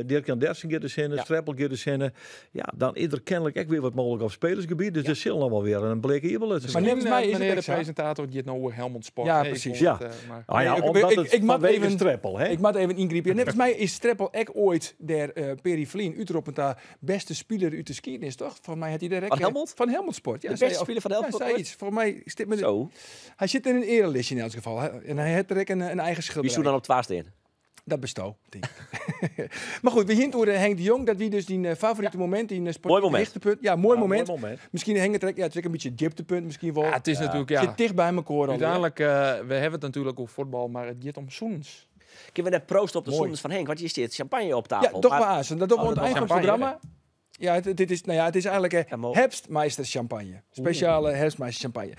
Dirk-Jan Dersen gaat dus in, Streppel gaat dus in. Ja, dan is er kennelijk echt weer wat mogelijk op spelersgebied. Dus er zit nog wel weer een bleke ibbelet. Maar volgens mij is het meneer de exact. presentator, die het nou over Helmond Sport. Ja, Nee, ik precies. vond Ja. het, maar- Ah ja, Nee, ik- omdat het ik mag vanwege even- Streppel, hè? Ik moet even ingrijpen. Net als mij is Streppel ook ooit der Perry Vlien Utrop daar beste speler uit de geschiedenis, toch? Volgens mij had hij daar Van Helmond? Van Helmond Sport. Ja, De zei- beste speler van Helmond Ja, Sport zei ooit? iets. Volgens mij is dit met Zo. Hij zit in een erelistje in elk geval. hè. En hij heeft er ook een eigen Wie schilderij. zou dan op 12 staan? Dat bestoot, denk ik. maar goed, we hint over Henk de Jong. Dat wie dus die favoriete moment in sport. Mooi moment. Richtepunt. Ja, mooi Ja, moment. mooi moment. Misschien Henk het ja, het is ook een beetje dieptepunt misschien wel. Ja, het is natuurlijk, ja. Zit dicht bij elkaar al. Uiteindelijk, we hebben het natuurlijk over voetbal, maar het gaat om zoens. Kunnen we net proost op de Mooi. zoens van Henk? Want hier zit champagne op tafel. Ja, toch Maar- maar aan. Dat doen we Oh, aan het dat eind van het champagne, programma. Ja, dit is, nou ja, het is eigenlijk Ja, mo- Herbstmeister champagne. Speciale Herbstmeister champagne.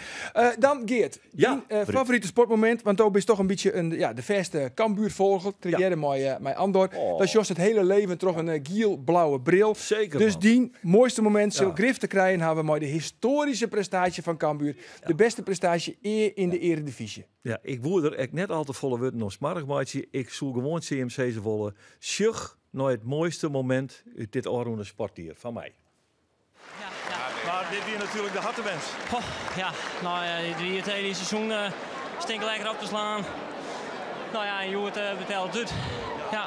Dan Geert, Ja, dien, favoriete sportmoment. Want ook is toch een beetje een, ja, de verste Cambuurvogel. Triëre mooi met Andor. Oh. Dat is Jos het hele leven toch een giel-blauwe bril. Zeker, Dus man. die mooiste moment, zul Ja. grif te krijgen, hebben we mooi de historische prestatie van Cambuur. De beste prestatie eer in de eredivisie. Ja, ik woer er echt net al te volle woorden nog smarig maatje. Ik zoek gewoon CMC ze volle. Sjuch naar het mooiste moment uit dit Oranje sportdier van mij. Maar dit weer natuurlijk de hartenwens. Goh, ja, nou ja, dit weer het hele seizoen stinkt lekker op te slaan. Nou ja, en Joert betelt het. Ja,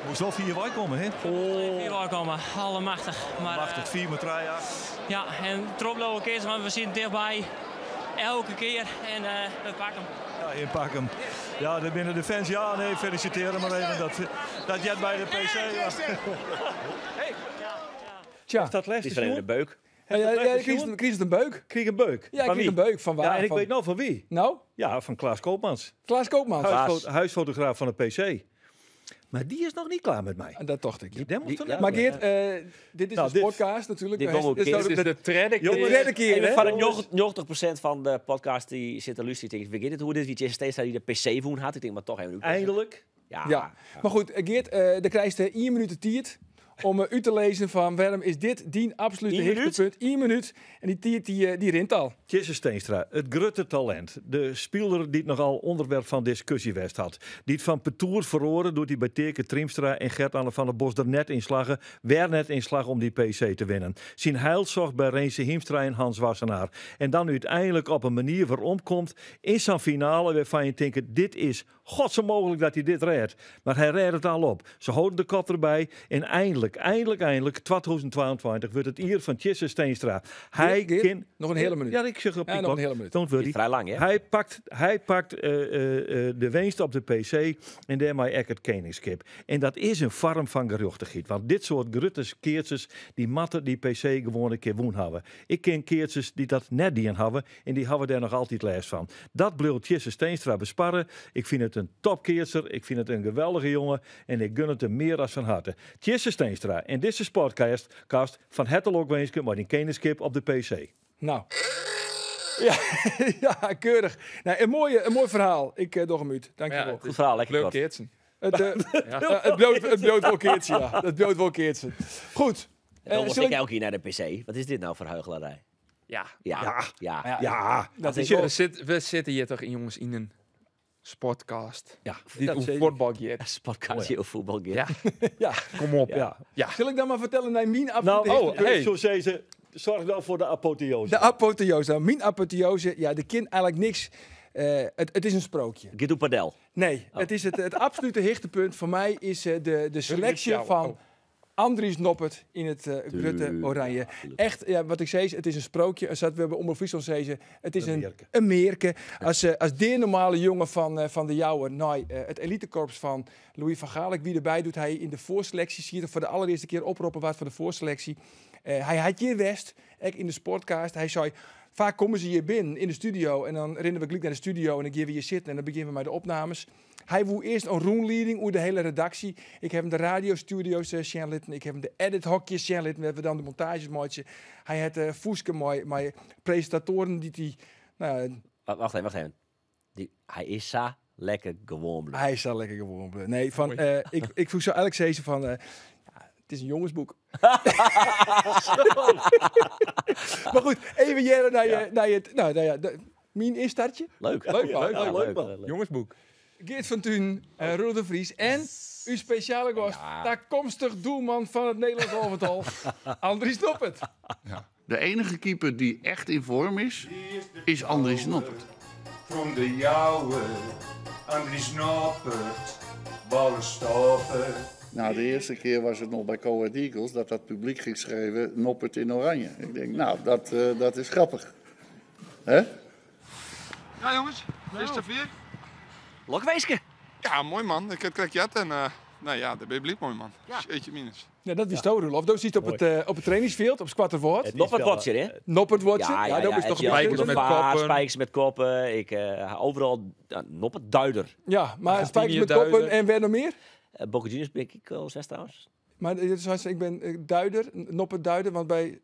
Moest wel 4 wij komen, hè? hier wel komen, allemachtig. Maar, Machtig, 4 met 3 jaar. ja, en troplopen keer, want we zitten dichtbij. Elke keer en we pakken hem. Ja, inpak hem. Ja, de binnen de fans. Ja, nee, feliciteren maar even dat, dat jet bij de PC. Tja. Is dat Het lêste is even sjoen? de beuk. Ja, ja, dat ja, lêste ik sjoen? kreeg een beuk. Kreeg een beuk. Ja, ik Van kreeg wie? een beuk van waar? Ja, en ik Van- weet nou van wie. Nou, Ja, van Klaas Koopmans. Klaas Koopmans. Klaas. Huisfotograaf van de PC. Maar die is nog niet klaar met mij. En dat tocht ik. ja. Die moet er die- ja. Maar Geert, dit is Nou, een dit- sportcast natuurlijk. dit Wij- kwam ook dit is keer. Dit is de derde de keer. derde keer, Even hè? van de 90% van de podcast die zit te luisteren, die denkt, vergeet het hoe dit, wie Jesse Steenstra die de PC-woen had. Ik denk, maar toch even. Eindelijk. Ja. Ja. Maar goed, Geert, de krijgt 1 minuut de tijd om u te lezen van waarom is dit dien absolute Eén minuut? hoogtepunt. 1 minuut. En die tiert die rint al. Tjisse Steenstra, het grote talent. De speler die het nogal onderwerp van discussie west had. Die het van Petoer verloren doet hij bij Terke Triemstra en Gert-Anne van der Bos er net in slagen. Weer net in slag om die PC te winnen. Zijn heil zocht bij Renze Hiemstra en Hans Wassenaar. En dan uiteindelijk op een manier waarom komt in zo'n finale waarvan je denkt, dit is godse mogelijk dat hij dit redt. Maar hij redt het al op. Ze houden de kop erbij en eindelijk, eindelijk, eindelijk, 2022 wordt het hier van Tjisse Steenstra. Hij Geert, kan nog een hele minuut. Ja, ik zeg op Ja, die nog een klok. hele minuut. Don't worry. Is vrij lang, hè? Hij pakt de winst op de PC en daarmee ook het koningskip. En dat is een vorm van gerechtigheid. Want dit soort gruttes keertjes, die matten die PC gewoon een keer woen hebben. Ik ken keertjes die dat net die hebben en die hebben daar nog altijd last van. Dat bleef Tjisse Steenstra besparren. Ik vind het een topkeertser. Ik vind het een geweldige jongen. En ik gun het hem meer als van harte. Tjisse Steenstra en dit is de podcast cast van het Lokwenske, maar die koningskip op de PC. Nou. Ja, ja, keurig. Nou, een mooi verhaal. Ik doe hem uit. Dankjewel. Ja, het Goed verhaal, lekker Leuk kort. keertsen. Het, het bloot wel keertje, ja. Het bloot wel keertje. Goed. En dan Zal was ik elke keer naar de PC. Wat is dit nou voor huichelarij? Ja. Ja. Ja. Ja. Ja, Dat is is wel- We zitten hier toch, in, jongens, in een sportcast. Ja, Die dat hoe zeker. voetbal gaat. Sportcast of voetbal. Ja. Ja. Kom op. Ja. Ja. Zal ik dan maar vertellen naar mijn absolute Nou, oh, hey. zo zei ze, zorg dan voor de apotheose. De apotheose. Nou, mijn apotheose, ja, de kind eigenlijk niks. Het is een sprookje. Gidu Padel. Nee, het is het absolute hoogtepunt voor mij is de selectie jou. van Oh. Andries Noppert in het Grutte Oranje. Echt, ja, wat ik zei, het is een sprookje. Als dat we hebben Omroep Friesland zei ze, het is Een een, meerke. een meerke. Als de normale jongen van de Jouwer, nou, het elitekorps van Louis van Gaal, ik wie erbij doet, hij in de voorselectie ziet voor de allereerste keer oproepen waard voor de voorselectie. Hij had hier West, ik in de sportcast. Hij zei, vaak komen ze hier binnen in de studio en dan rennen we gelijk naar de studio en dan gaan we hier zitten en dan beginnen we met de opnames. Hij woe eerst een roomleading over de hele redactie. Ik heb hem de radiostudio's zien litten. Ik heb hem de edithokjes zien litten. We hebben dan de montages maatje. Hij had Foeske mooi, maar presentatoren die die, nou, Wacht even, wacht even. Hij is zo lekker gewoon blijven. hij is daar lekker gewoon blijven. Nee, van, ik vroeg zo eigenlijk zeggen van, ja, het is een jongensboek. Maar goed, even Jelle naar je, naar je, nou, nou ja, de, mijn instartje. Leuk. Leuk, man. Ja, Leuk, leuk, man. leuk. Jongensboek. Geert van Thun, Roel de Vries en uw speciale gast, toekomstig doelman van het Nederlands elftal, Andries Noppert. De enige keeper die echt in vorm is, is Andries Noppert. From de jouwe, Andries Noppert, ballen stoppen. Nou, de eerste keer was het nog bij Coed Eagles dat dat publiek ging schreeuwen Noppert in oranje. Ik denk, nou, dat is grappig. Hè? Ja jongens, is het weer? Lokweeske. Ja, mooi man. Ik heb het en nou ja, daar ben je blij mooi man. Jeetje minus. Ja, dat is zo, Roelof. Dat zit op het trainingsveld, op Squatterwoord. Het is Noppert wel, Watcher, hè? Noppert Watcher. Ja, dat is toch een RTL beetje- Spijkers met Boulevard, koppen. Spijkers met koppen. Ik overal Noppert Duider. Ja, maar spijkers met Duider. koppen en wer nog meer? Boca Juniors ben ik wel zes trouwens. Maar dit is zoals, ik ben Duider, Noppert Duider, want bij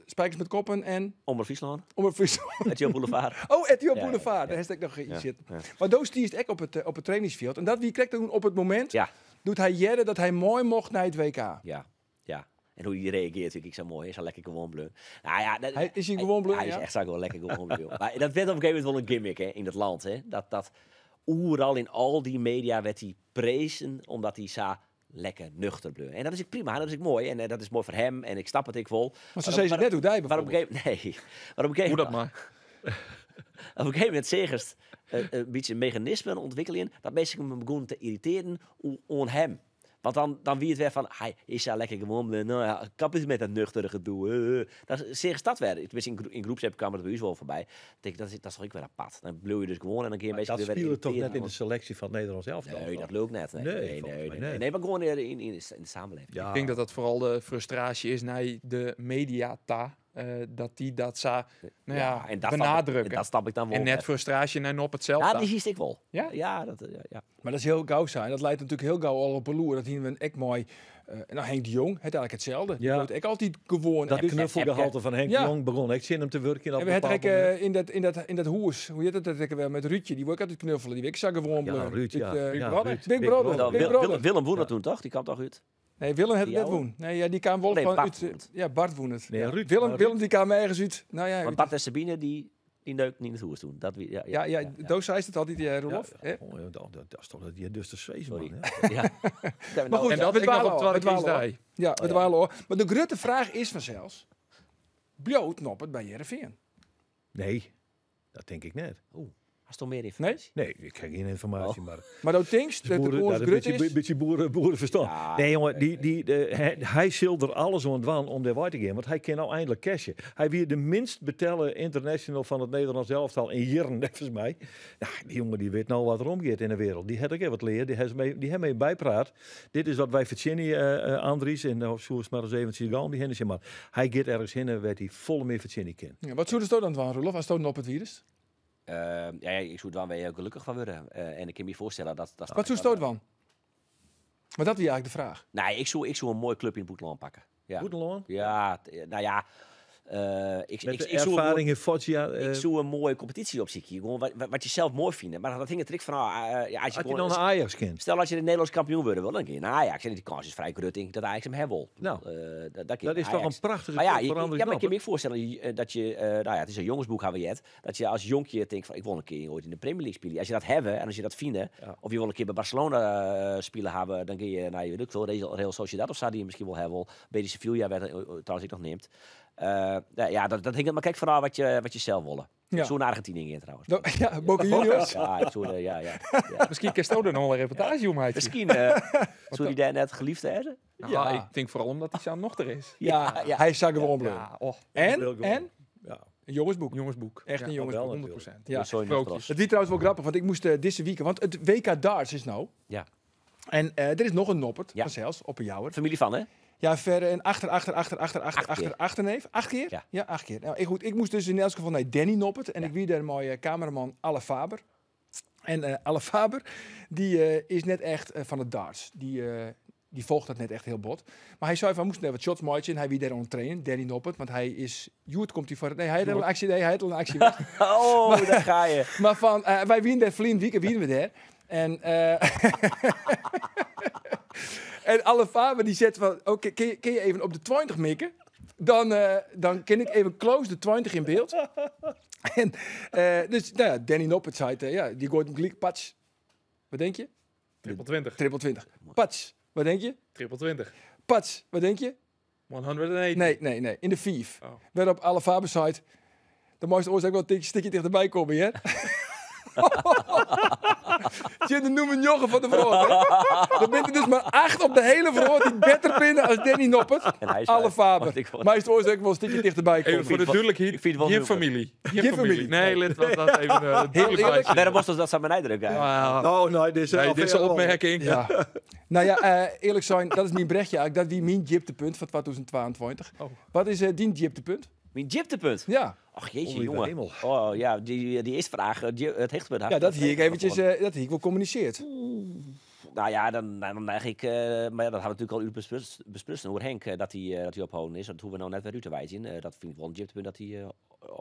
Spijkers met Koppen en Omroep Friesland. Omroep Friesland. RTL Boulevard. Oh, RTL Ja, Boulevard, ja. daar heb ik nog iets Ja, zitten. ja. Maar Doos die is echt op het trainingsveld. En dat wie krijgt toen op het moment, Ja. doet hij Jerre dat hij mooi mocht naar het WK. Ja, ja. En hoe hij reageert vind ik zo mooi. Is hij lekker gewoon bleu. Nou ja, dat, Hij- is hij gewoon bleu, Hij is ja? echt zo gewoon lekker gewoon bleu. Maar dat werd op een gegeven moment wel een gimmick hè, in dat land. Hè. Dat oeral in al die media werd hij prezen omdat hij zo lekker nuchter bleef. En dat is prima, dat is mooi. En dat is mooi voor hem en ik snap het ik vol. Maar zo zei ze net hoe hij Maar op een bijvoorbeeld. gegeven nee. Maar op een gegeven Hoe dat maar. Op een gegeven moment zegest een beetje mechanismen ontwikkelen dat mensen hem begonnen te irriteren on hem. Want dan wie it wer fan, hy is sa lekker gewoan bleaun. Nou ja, kap eens met dat nuchtere gedoe. Dan seachst dat wer. Tenminste, yn groepsapp kwam it by ús wol foarby. Dan tink ik, dat is toch ek wer apart. Dan bliuw je dus gewoan en dan gean je Maar dat minsken weer speelde toch net in de irriteren. selectie van het Nederlands elftal? Nee, dat lukt net. Nee, Nee, nee, volgens nee, mij nee. net. Nee, maar gewoon in de samenleving. Ja. Ik denk dat dat vooral de frustratie is naar de media ta. Dat die dat zo, nou ja, en dat snap ik, benadrukken. en dat snap ik dan wel. En net frustratie naar op hetzelfde. Ja, die zie ik wel. Ja? Ja, dat, ja, ja. Maar dat is heel gauw zijn. Dat leidt natuurlijk heel gauw al op een loer. Dat hier een ek mooi. Nou, Henk de Jong, het eigenlijk hetzelfde. Die Ja. wordt ik altijd gewoon. Dat Dus- knuffelgehalte van Henk Ja. de Jong begon. Ik zin hem te werken. Op En we een hebben bepaald moment. in dat hoes, hoe heet dat, dat ik wel met Ruudje, die wil ik altijd knuffelen, die wil ik zo gewoon Ja, blijven. Ruud, ja. Dit, Ja, Brother. Ruud. Big Brother. Nou, Big Brother. Willem woon dat toen toch? Die kwam toch uit? Nee, Willem het Die net oude? woon. Nee, ja, die kwam wel Nee, van Bart uit. woon het. Ja, Bart woon het. Nee, Ja. Ruud, Willem, maar Willem die kwam ergens uit. Nou ja, Want uit- Bart en Sabine, die neukten in het hoes toen. Dat, ja, ja, ja, Doos zei het altijd, Roelof. Ja, hè? oh, ja, dat is toch dat je dus de zwees, Sorry. man. Hè? Ja. Maar goed, En dat we ik nog dwalen op al, tweede we dwalen al. kiesdij. Ja, we dwalen hoor. Maar de grote vraag is vanzelfs, bloot Noppert bij Heerenveen? Nee, dat denk ik net. Hast du meer informatie? Nee, ik krijg geen informatie, maar... Maar dat denkst dat de Boeren, koers dat grut een beetje, is? beetje boerenverstand. Ja, nee, jongen, hij zil er alles aan dwan om daar te gaan. Want hij kan nou eindelijk cashen. Hij weer de minst betellen international van het Nederlands elftal in jaren, volgens mij. Nou, die jongen die weet nou wat er omgeeft in de wereld. Die had ook even wat leren. Die heeft mee, die heeft mee bijpraat. Dit is wat wij verzinnen, Andries. En zo is maar eens even gaan. Die heen maar. Hij gaat ergens heen en werd hij volle meer verzinnen kan. Ja, wat zou er dan van, Roelof, als het op het virus? Ja, ja, ik zou er wel weer gelukkig van worden. En ik kan me voorstellen dat... dat Wat zou stoot van? Maar dat is eigenlijk de vraag. Nee, ik zou een mooi club in het Boeteland pakken. Ja. Boeteland? Ja, nou ja. Met de Ik zou een ervaring mooi- in Foggia, ik zou een mooie competitie opzoeken. Gewoon wat je zelf mooi vindt. Maar dat hing het trick van... ja, als je Had je gewoon dan eens- een Ajax kent? Stel dat je de Nederlands kampioen worden wil, dan kun je naar Ajax. En die kans is vrij groot, denk ik, dat Ajax hem hebben wil. Nou, Dat kun je dat is naar toch Ajax. een prachtige Maar ja, club voor Andries ja, maar ik kan me Noppert. ook voorstellen dat je, nou ja, het is een jongensboek, hebben we het, dat je als jonkje denkt van, ik wil een keer ooit in de Premier League spelen. Als je dat hebben en als je dat vindt, of je wil een keer bij Barcelona spelen hebben, dan kun je naar, weet ik veel, Real Sociedad of zo, die je misschien wel hebben wil. Betis Sevilla werd trouwens ik nog neemt. Nou ja, dat hangt maar kijk vooral wat je zelf wil. Ja. Zo naar Argentinië in trouwens. Ja, Boca Juniors. Ja, ik zou, ja, ja, ja. Misschien kan Stoder nog wel een reportage om uit. Misschien, zou die daar net geliefd hebben? Nou, Ja. ik denk vooral omdat hij zo nog er is. Ja, Ja. hij zag gewoon bleu. Ja, och, En, Heel gewoon. en Ja. een jongensboek. jongensboek. Echt Ja, een jongensboek. wel 100%. Ja. Sorry, Sprookjes. Het is trouwens wel grappig, want ik moest deze week, want het WK darts is nou. Ja. En er is nog een Noppert, Ja. vanzelfs, op een jouwer. Familie van, hè? Ja, verre en achter, achter, achter, achter, achter, Acht achter, keer. achterneef. 8 keer? Ja. Ja, 8 keer. Nou, goed, ik moest dus in elk geval naar Danny Noppert. En Ja. ik wie daar een mooie cameraman, Alle Faber. En Alle Faber, die is net echt van het darts. Die volgt dat net echt heel bot. Maar hij zei van, moest net wat shots maken. En hij wie daar aan het trainen, Danny Noppert. Want hij is, Joert komt hij voor het, nee, hij had al een actie, nee, hij had al een actie. Oh, daar ga je. Maar van, wij winnen daar verleden week, winnen we daar. En, en alle Faber die zet van, oké, kun je even op de 20 mikken? Dan ken ik even close de 20 in beeld. En dus, nou ja, Danny Noppert zei het, ja, die gooit hem gelijk, pats. Wat denk je? Triple 20. Triple 20. Pats. Wat denk je? Triple 20. Pats. Wat denk je? 180. Nee, nee, nee. In de 5. Oh. Waarop alle Faber zei, de mooiste oorzaak wel een tikje dichterbij komen, hè? Tjie, de noemen jongen van de verhoor. Er bent er dus maar 8 op de hele verhoor die beter pinnen als Danny Noppert. En hij is Alle uit. Faber. Want ik word- Maar is het oorzaak wel een stukje dichterbij komen. Even voor de duidelijkheid, Ik vind het wel geen heel familie. Geen Geen familie. familie. Nee, let dat dat even duidelijk eerlijk. bij. Waarom was dat dat zou mijn indruk eigenlijk? Ah, Nou, nee, dit is, nee, dit is een opmerking. Ja. Nou ja, eerlijk zijn, dat is mijn brechtje eigenlijk. Dat wie mijn dieptepunt van 2022. Oh. Wat is die dieptepunt? Mijn dieptepunt? Ja. Ach jeetje, Lieve jongen. hemel. Oh ja, die eerste vraag, het hechtpunt. Ja, dat hier ik eventjes, dat hier ik wel communiceerd. Nou ja, dan neig ik, maar ja, dat hadden we natuurlijk al besprust hoor Henk, dat hij ophouden is. Dat hoeven we nou net weer uit te wijzen. Dat vind ik wel een dieptepunt dat hij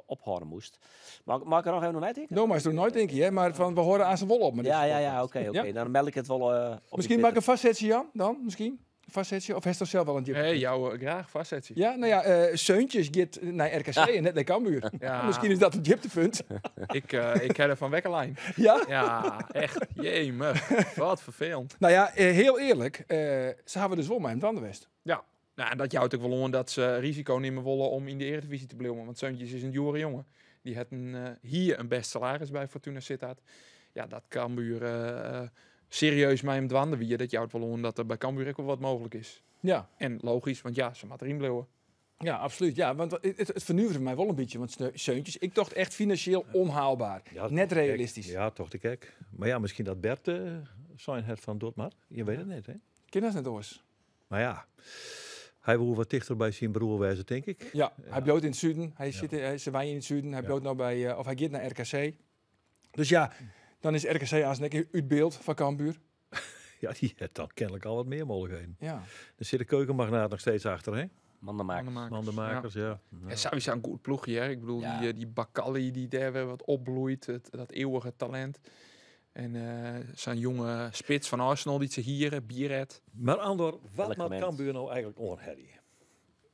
ophouden moest. Maar mag ik er nog even nog nadenken? Nou, maar is er nooit, denk je, hè? Maar van, we horen aan zijn wol op. Met Ja, deze ja, ja, podcast. oké, oké. Ja? Dan meld ik het wel op Misschien maak ik een vastzetje, Jan, dan? Misschien? Een vastzetje? Of heeft hij zelf wel een dieptepunt? Hey, jou graag vastzetje. Ja, nou ja, Seuntjes gaat naar RKC en net naar Cambuur. Ja. Misschien is dat een dieptepunt. Ik heb er van Wekkerlijn. Ja? Ja, echt. Jemig. Wat vervelend. Nou ja, heel eerlijk, ze hebben dus wel met hem dan West. Ja. Nou, en dat jouwt ook wel om dat ze risico nemen willen om in de Eredivisie te blijven. Want Seuntjes is een jure jongen. Die had hier een best salaris bij Fortuna Sittard. Ja, dat Cambuur serieus mei him dwaande wie, dat jout wol oan dat der by Cambuur ek wol wat mooglik is. Ja. En logysk, want ja, se moat deryn bliuwe. Ja, absoluut. Ja, want it fernuveret my wol in bytsje, want Seuntjes, ik tocht echt finansjeel onhaalbaar. Ja, Net tocht ik ek. realistysk. Ja, tocht ik ek. Mar ja, miskien dat Bert sein hat fan docht mar. Je wit it net, hè? Kin dat net oars? Mar ja, hy woe wat tichter by syn broer wêze, tink ik. Ja, hy bliuwt yn it suden. Hy sit, se wenje yn it suden. Hy bliuwt no by, of hy giet nei RKC. Dus ja, dan is RKC aanst ek út byld foar Cambuur. Ja, dy hat dan kenlik al wat mear mooglikheden. Ja. Der sit de keukenmagnaat noch steeds achter, hè? Mandemakers. Mandemakers, ja. Ja. En sowieso in goed ploechje, hè. Ik bedoel, dy Bakkali dy't dêr wer wat opbloeit, dat eeuwige talint. En sa'n jonge spits fan Arsenal dy't se hiere, Biereth. Mar Andor, wat Elk moat moment. Cambuur no eigentlik oanhelje?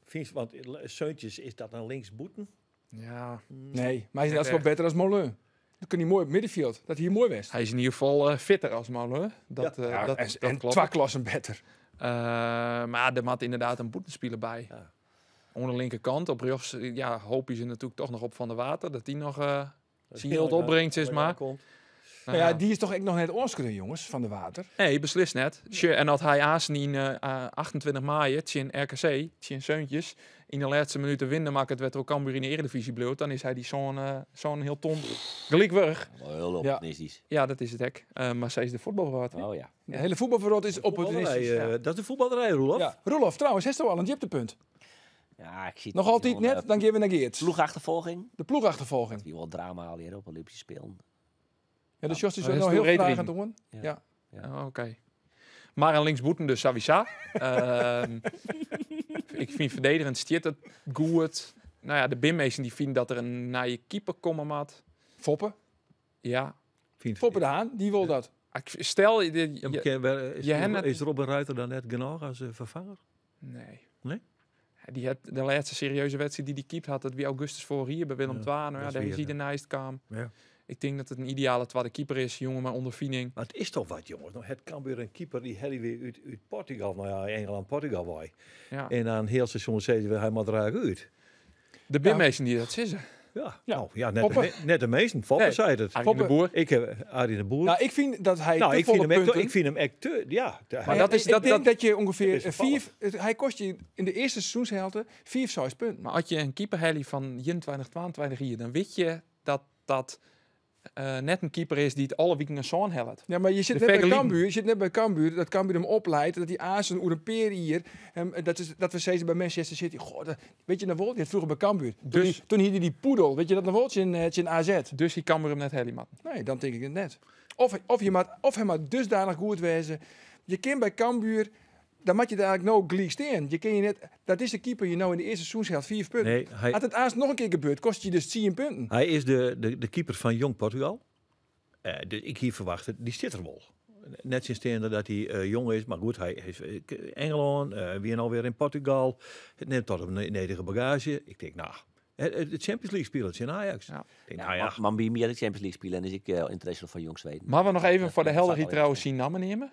Fynst, want Seuntjes, is dat in linksbûten? Ja. Nee, mar hy is Net net wol echt. better as Moulin. Dat kin hy moai op middenfjild. Dat hie moai west. Hy is yn ieder gefal fitter as Moulin. Dat, Ja, dat en kloppet. twa klassen better. Mar der moat ynderdaad in bûtenspiler by. Ja. Oan de linkerkant, op rjochts, ja, hoopje se natuerlik toch noch op Van der Water. Dat dy noch Dat syn jild opbringt, sis mar. Komt. Nou ja, dy is toch ek noch net oanskreaun, jonges, Van der Water. Nee, beslist net. Sjoch, en as hy aansten yn 28 maaie tsjin RKC, tsjin Seuntjes, yn de lêste minút de winner makket wêrtroch Cambuur yn de Eredivisie bliuwt, dan is hy dy sân hiel ton gelyk wurdich. Wel heel optimistysk. Ja, dat is it ek. Mar sa is de fuotbalwrâld, hè? Oh ja. De hiele fuotbalwrâld is opportunistysk. Dat is de fuotballerij, Roelof. Ja. Roelof, trouwens, hast al in dieptepunt? Ja, ik zie het Noch altyd gewoon, net, dan gean we nei Geert. Ploechachterfolging. De ploechachterfolging. Dat wie wol drama al hjir op Olympische Spelen. Ja, de Jos is Maar nou dat is heel de vraag aan reedriden. het doen. Ja. Ja. Oh, oké. Maar een linksboeten dus sowieso. Ik vind verdedigend stiet het goed. Nou ja, de binmeesten die vinden dat er een nieuwe keeper komen moet. Foppe. Ja. Vind Foppe de Haan, die wil dat. Ah, ik stel, je, Ja, maar je, ken, waar, is je Robin, hebt is Robin Ruiter dan net genoeg als vervanger? Nee. Nee? Ja, die had de laatste serieuze wedstrijd die die keept had, dat wie augustus vorig jaar bij Willem Ja, II. Nou ja, dat is daar is weer, hij de naast kwam. Ja. Ik denk dat het een ideale tweede keeper is, jongen maar ondervinding. Maar het is toch wat, jongens. Nou, het kan weer een keeper die Harry weer uit Portugal, nou ja, Engeland, Portugal waai. Ja. En aan heel seizoen zei hij, hij moet er eigenlijk uit. De binmeesten die dat zeggen. Ja, Ja. Nou, ja, net, Foppe. net de meesten. Foppe Nee, zei het. Arie Foppe. de Boer. Ik heb Arie de Boer. Nou, ik vind dat hij Nou, te ik vind volle hem echt, punten... ik vind hem echt te, ja. Maar Maar dat is- ik dat- denk dat- dat je ongeveer is vier, hij kost je in de eerste seizoenshelft 4, 6 punten. Maar als je een keeper hebt van 21, 22 hier, dan weet je dat dat net een keeper is die het alle weken een zoon helpt. Ja, maar je zit De net bij vergelijking. Cambuur, je zit net bij Cambuur, dat Cambuur hem opleidt, dat die Azen Oerenpeer hier, hem, dat, is, dat we steeds bij Manchester City, goh, dat, weet je nou wel, die had vroeger bij Cambuur. Toen, Dus- toen hield hij die poedel, weet je dat nog wel, in AZ. Dus die Cambuur hem net helemaal. Nee, dan denk ik het net. Of hij moet dusdanig goed wezen. Je kan bij Cambuur, dan moet je daar eigenlijk nou gelijk staan. Je kan je net, dat is de keeper je nou in de eerste seizoenshelft 4 punten. Nee, hij, Als het Aas nog een keer gebeurt, kost je dus 10 punten. hij is de keeper van Jong Portugal. Dus ik hier verwacht, die zit er wel. Net sinds dat hij jong is, maar goed, hij is Engeland, weer alweer in Portugal. Het neemt tot een nederige bagage. Ik denk, nou, het Champions League speelt in Ajax. Ja. Ik denk, Ja, nou ja, Mambimi had de Champions League spelen en is ik international van Jong Zweden. Maar we nog even voor de dat helderheid staat al trouwens zien namen nemen.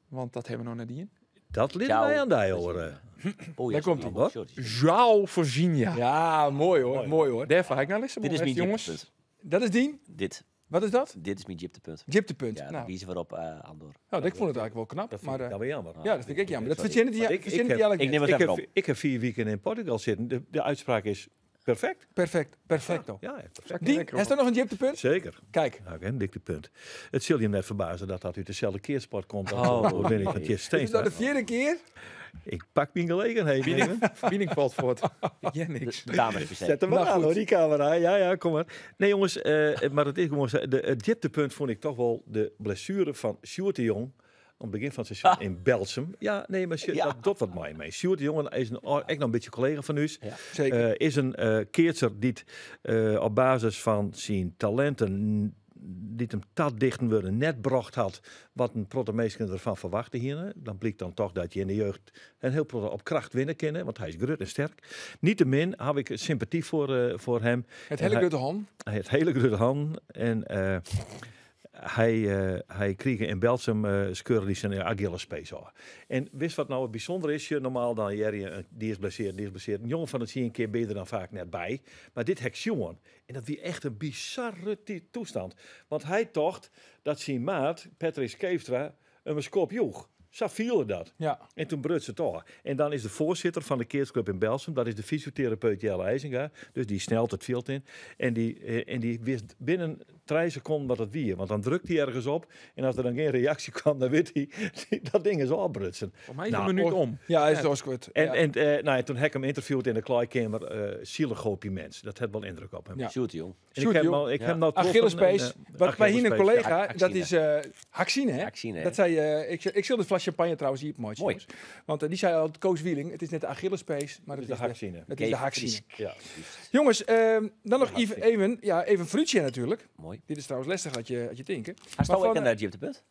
Want dat hebben we nog nadien. dat ligt Ciao. wij aan die hoor. Oh, ja, Daar komt sorry. hij. Sorry. João Virginia. Ja, mooi hoor, mooi hoor. Daarvoor ga ik naar Lissabon, Dit is hè, mijn jongens. dieptepunt. Dat is Dien. Dit. Wat is dat? Dit is mijn dieptepunt. Dieptepunt. Ja, nou, wie ze waarop, Andor. nou, ik vond het eigenlijk wel knap. Dat vind maar, ik dan weer jammer. ja, dat vind ik jammer. Dat Sorry. verzin het Want ik- verzin ik het heb- eigenlijk Ik neem net. het Ik even heb, op. ik heb 4 weken in Portugal zitten. De uitspraak is perfect. Perfect, perfecto. Ja, ja, perfect. Dien, is er nog een dieptepunt? Zeker. Kijk, Nou, een dieptepunt. Het zul je hem net verbazen dat dat uit dezelfde keersport komt. als Oh, de overwinning van nee. Tjitse is Steenstra. dat de 4e keer? Ik pak mijn gelegenheid. nemen. Wiening valt voort. Ja, niks. De dames per se. Zet hem maar Nou, aan, goed. hoor, die camera. Ja, ja, kom maar. Nee, jongens, maar het is gewoon zo, het dieptepunt vond ik toch wel de blessure van Sjoerd de Jong. Aan het begin van het seizoen in Belsum. Ja, nee, maar Sjoerd, dat doet wat mij mee. Sjoerd de Jong is echt nog een beetje collega van u. Ja. Zeker. Is een keertser die op basis van zijn talenten die hem tat dichten worden net bracht had wat een protomeesken ervan verwachtte hier. Dan blijkt dan toch dat je in de jeugd een heel proto op kracht winnen kunnen, want hij is grut en sterk. Niettemin heb ik sympathie voor hem. Het hele En grote hand. Hij heeft hele grote hand en Hy krige in Berltsum skeurde hy syn Achillespees ôf. En witst wat no it bysûndere is? Sjoch, normaal dan hear je, dy is blessearre, dy is blessearre. In jonge fan de 10 kear bin je der dan faak net by. Mar dit ha ik sjoen. En dat wie echt in bizarre toestand. Want hy tocht dat syn maat, Patrick Scheepstra, him in skop joech. Sa fielde dat. En toen bruts it ôf. En dan is de foarsitter fan de keatsklub yn Berltsum, dat is de fysioterapeut Jelle IJzinga, dus dy snelt it fjild yn. En dy wist binnen 3 sekonden wat it wie. Want dan drukt hy ergens op en as der dan gjin reaksje kwam, dan wit hy, dat ding is ôfbrutsen. Foar my is in minuut om. Ja, is it ôfskuord. En nou ja, toen ha ik him ynterviewd yn de klaaikeamer. Zielige hoopje mens. Dat hat wol yndruk op him. Sjoerd de Jong. En ik heb al, ik heb nou troffen Achillespees. En, Wat wij hier een Achillespees, collega, ja. dat is Haksine, hè? Haksine, hè? Dat zei, ik zal de fles champagne trouwens hier opmaken, Mooi. jongens. Want die zei al, Koos Wieling, het is net de Achillespees, maar het is de is de Haksine. Het is de Haksine. Fries. Ja. Jongens, dan nog De even, Haksine. even, ja, even fruitje natuurlijk. Mooi. Dit is trouwens lastig dat je denken. Hij Maar staat van, ook een dieptepunt.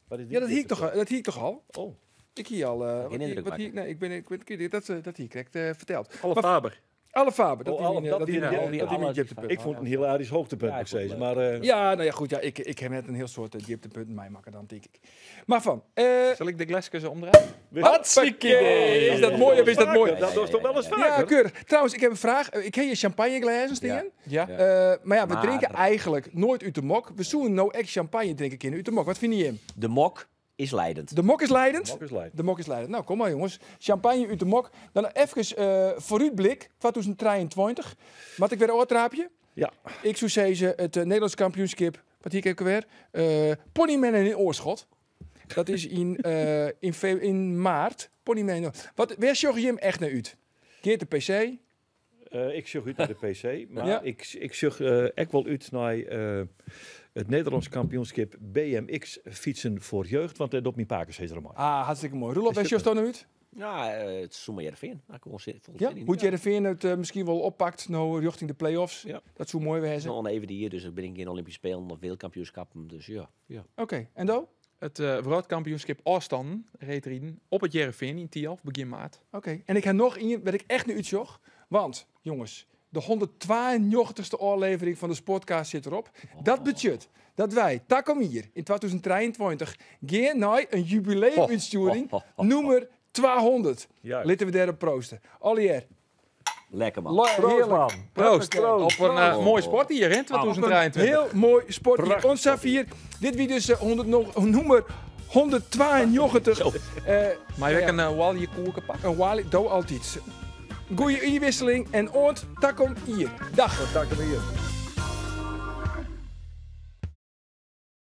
Wat is die Ja, dat hier ik toch al. Oh. Ik hier al. Geen indruk wat hier, maken. nee, ik ben, dat hier correct verteld. Alle Maar- Faber. Alle Faber. Dat Oh, die alle- in, dat dat die die in- in, ja, dat die in alle- dieptepunt. Ik vond het een hilarisch hoogtepunt, Ja, moet ik vond ik het zeggen. leuk. Maar, Ja, nou ja, goed. Ja, ik heb net een heel soort dieptepunt mij maken dan, denk ik. Maar van. Zal ik de glesjes omdraaien? Hartstikke idee. Is dat mooi of is dat mooi? Dat was toch wel eens Ja, vaker? keurig. Trouwens, ik heb een vraag. Ik heb hier champagneglazen staan. Ja. Maar ja, we Maar- drinken eigenlijk nooit uit de mok. We zoeken nou echt champagne drinken kunnen uit de mok. Wat vind je hem? De mok is leidend. De mok is leidend. De mok is leidend. De mok is leidend. Nou, kom maar jongens. Champagne uit de mok. Dan even vooruitblik. 2023. Moet ik weer een oortraapje? Ja. Ik zou zeggen het Nederlands kampioenschap. Wat hier ik weer? Ponyman in Oorschot. Dat is in maart. Ponyman in Oorschot. Wat, waar zorg je hem echt naar uit? Keert de PC? Ik zorg uit naar de PC, maar ik zorg ook wel uit naar het Nederlands kampioenschap BMX fietsen voor jeugd, want dat op mijn pakers is er mooi. Ah, hartstikke mooi. Roelof, waar zorg je nou uit? Ja, het is zomaar Heerenveen. Daar kom ik vol Ja? zin in. Hoe het Heerenveen het misschien wel oppakt, nou richting de play-offs. Ja. Dat zou mooi Het is wezen. nog even die hier, dus ik ben geen Olympische Spelen of wereldkampioenschappen. Dus ja. Ja. Oké, en Do? Het wereldkampioenschap afstanden, reetrieden, op het Heerenveen in Thialf, begin maart. Oké, en ik heb nog één waar ik echt nu uitzocht. Want, jongens, de 192e aflevering van de Sportcast zit erop. Dat betekent dat wij, takom hier, in 2023, gaan naar een jubileumuitsturing nummer 200. Juist. Laten we daarop proosten. Allier. Lekker man. Heerlijk. man. Proost. Hoppakee. Op een mooi sport hier in 2023. Heel mooi sport hier. Ons Safir. Dit wie dus 100 nog, nummer 192. Maar je ja. kan een Wally koeken pakken. Een Wally, doe altijd. Goeie inwisseling en oort, takom hier. Dag. Takom hier.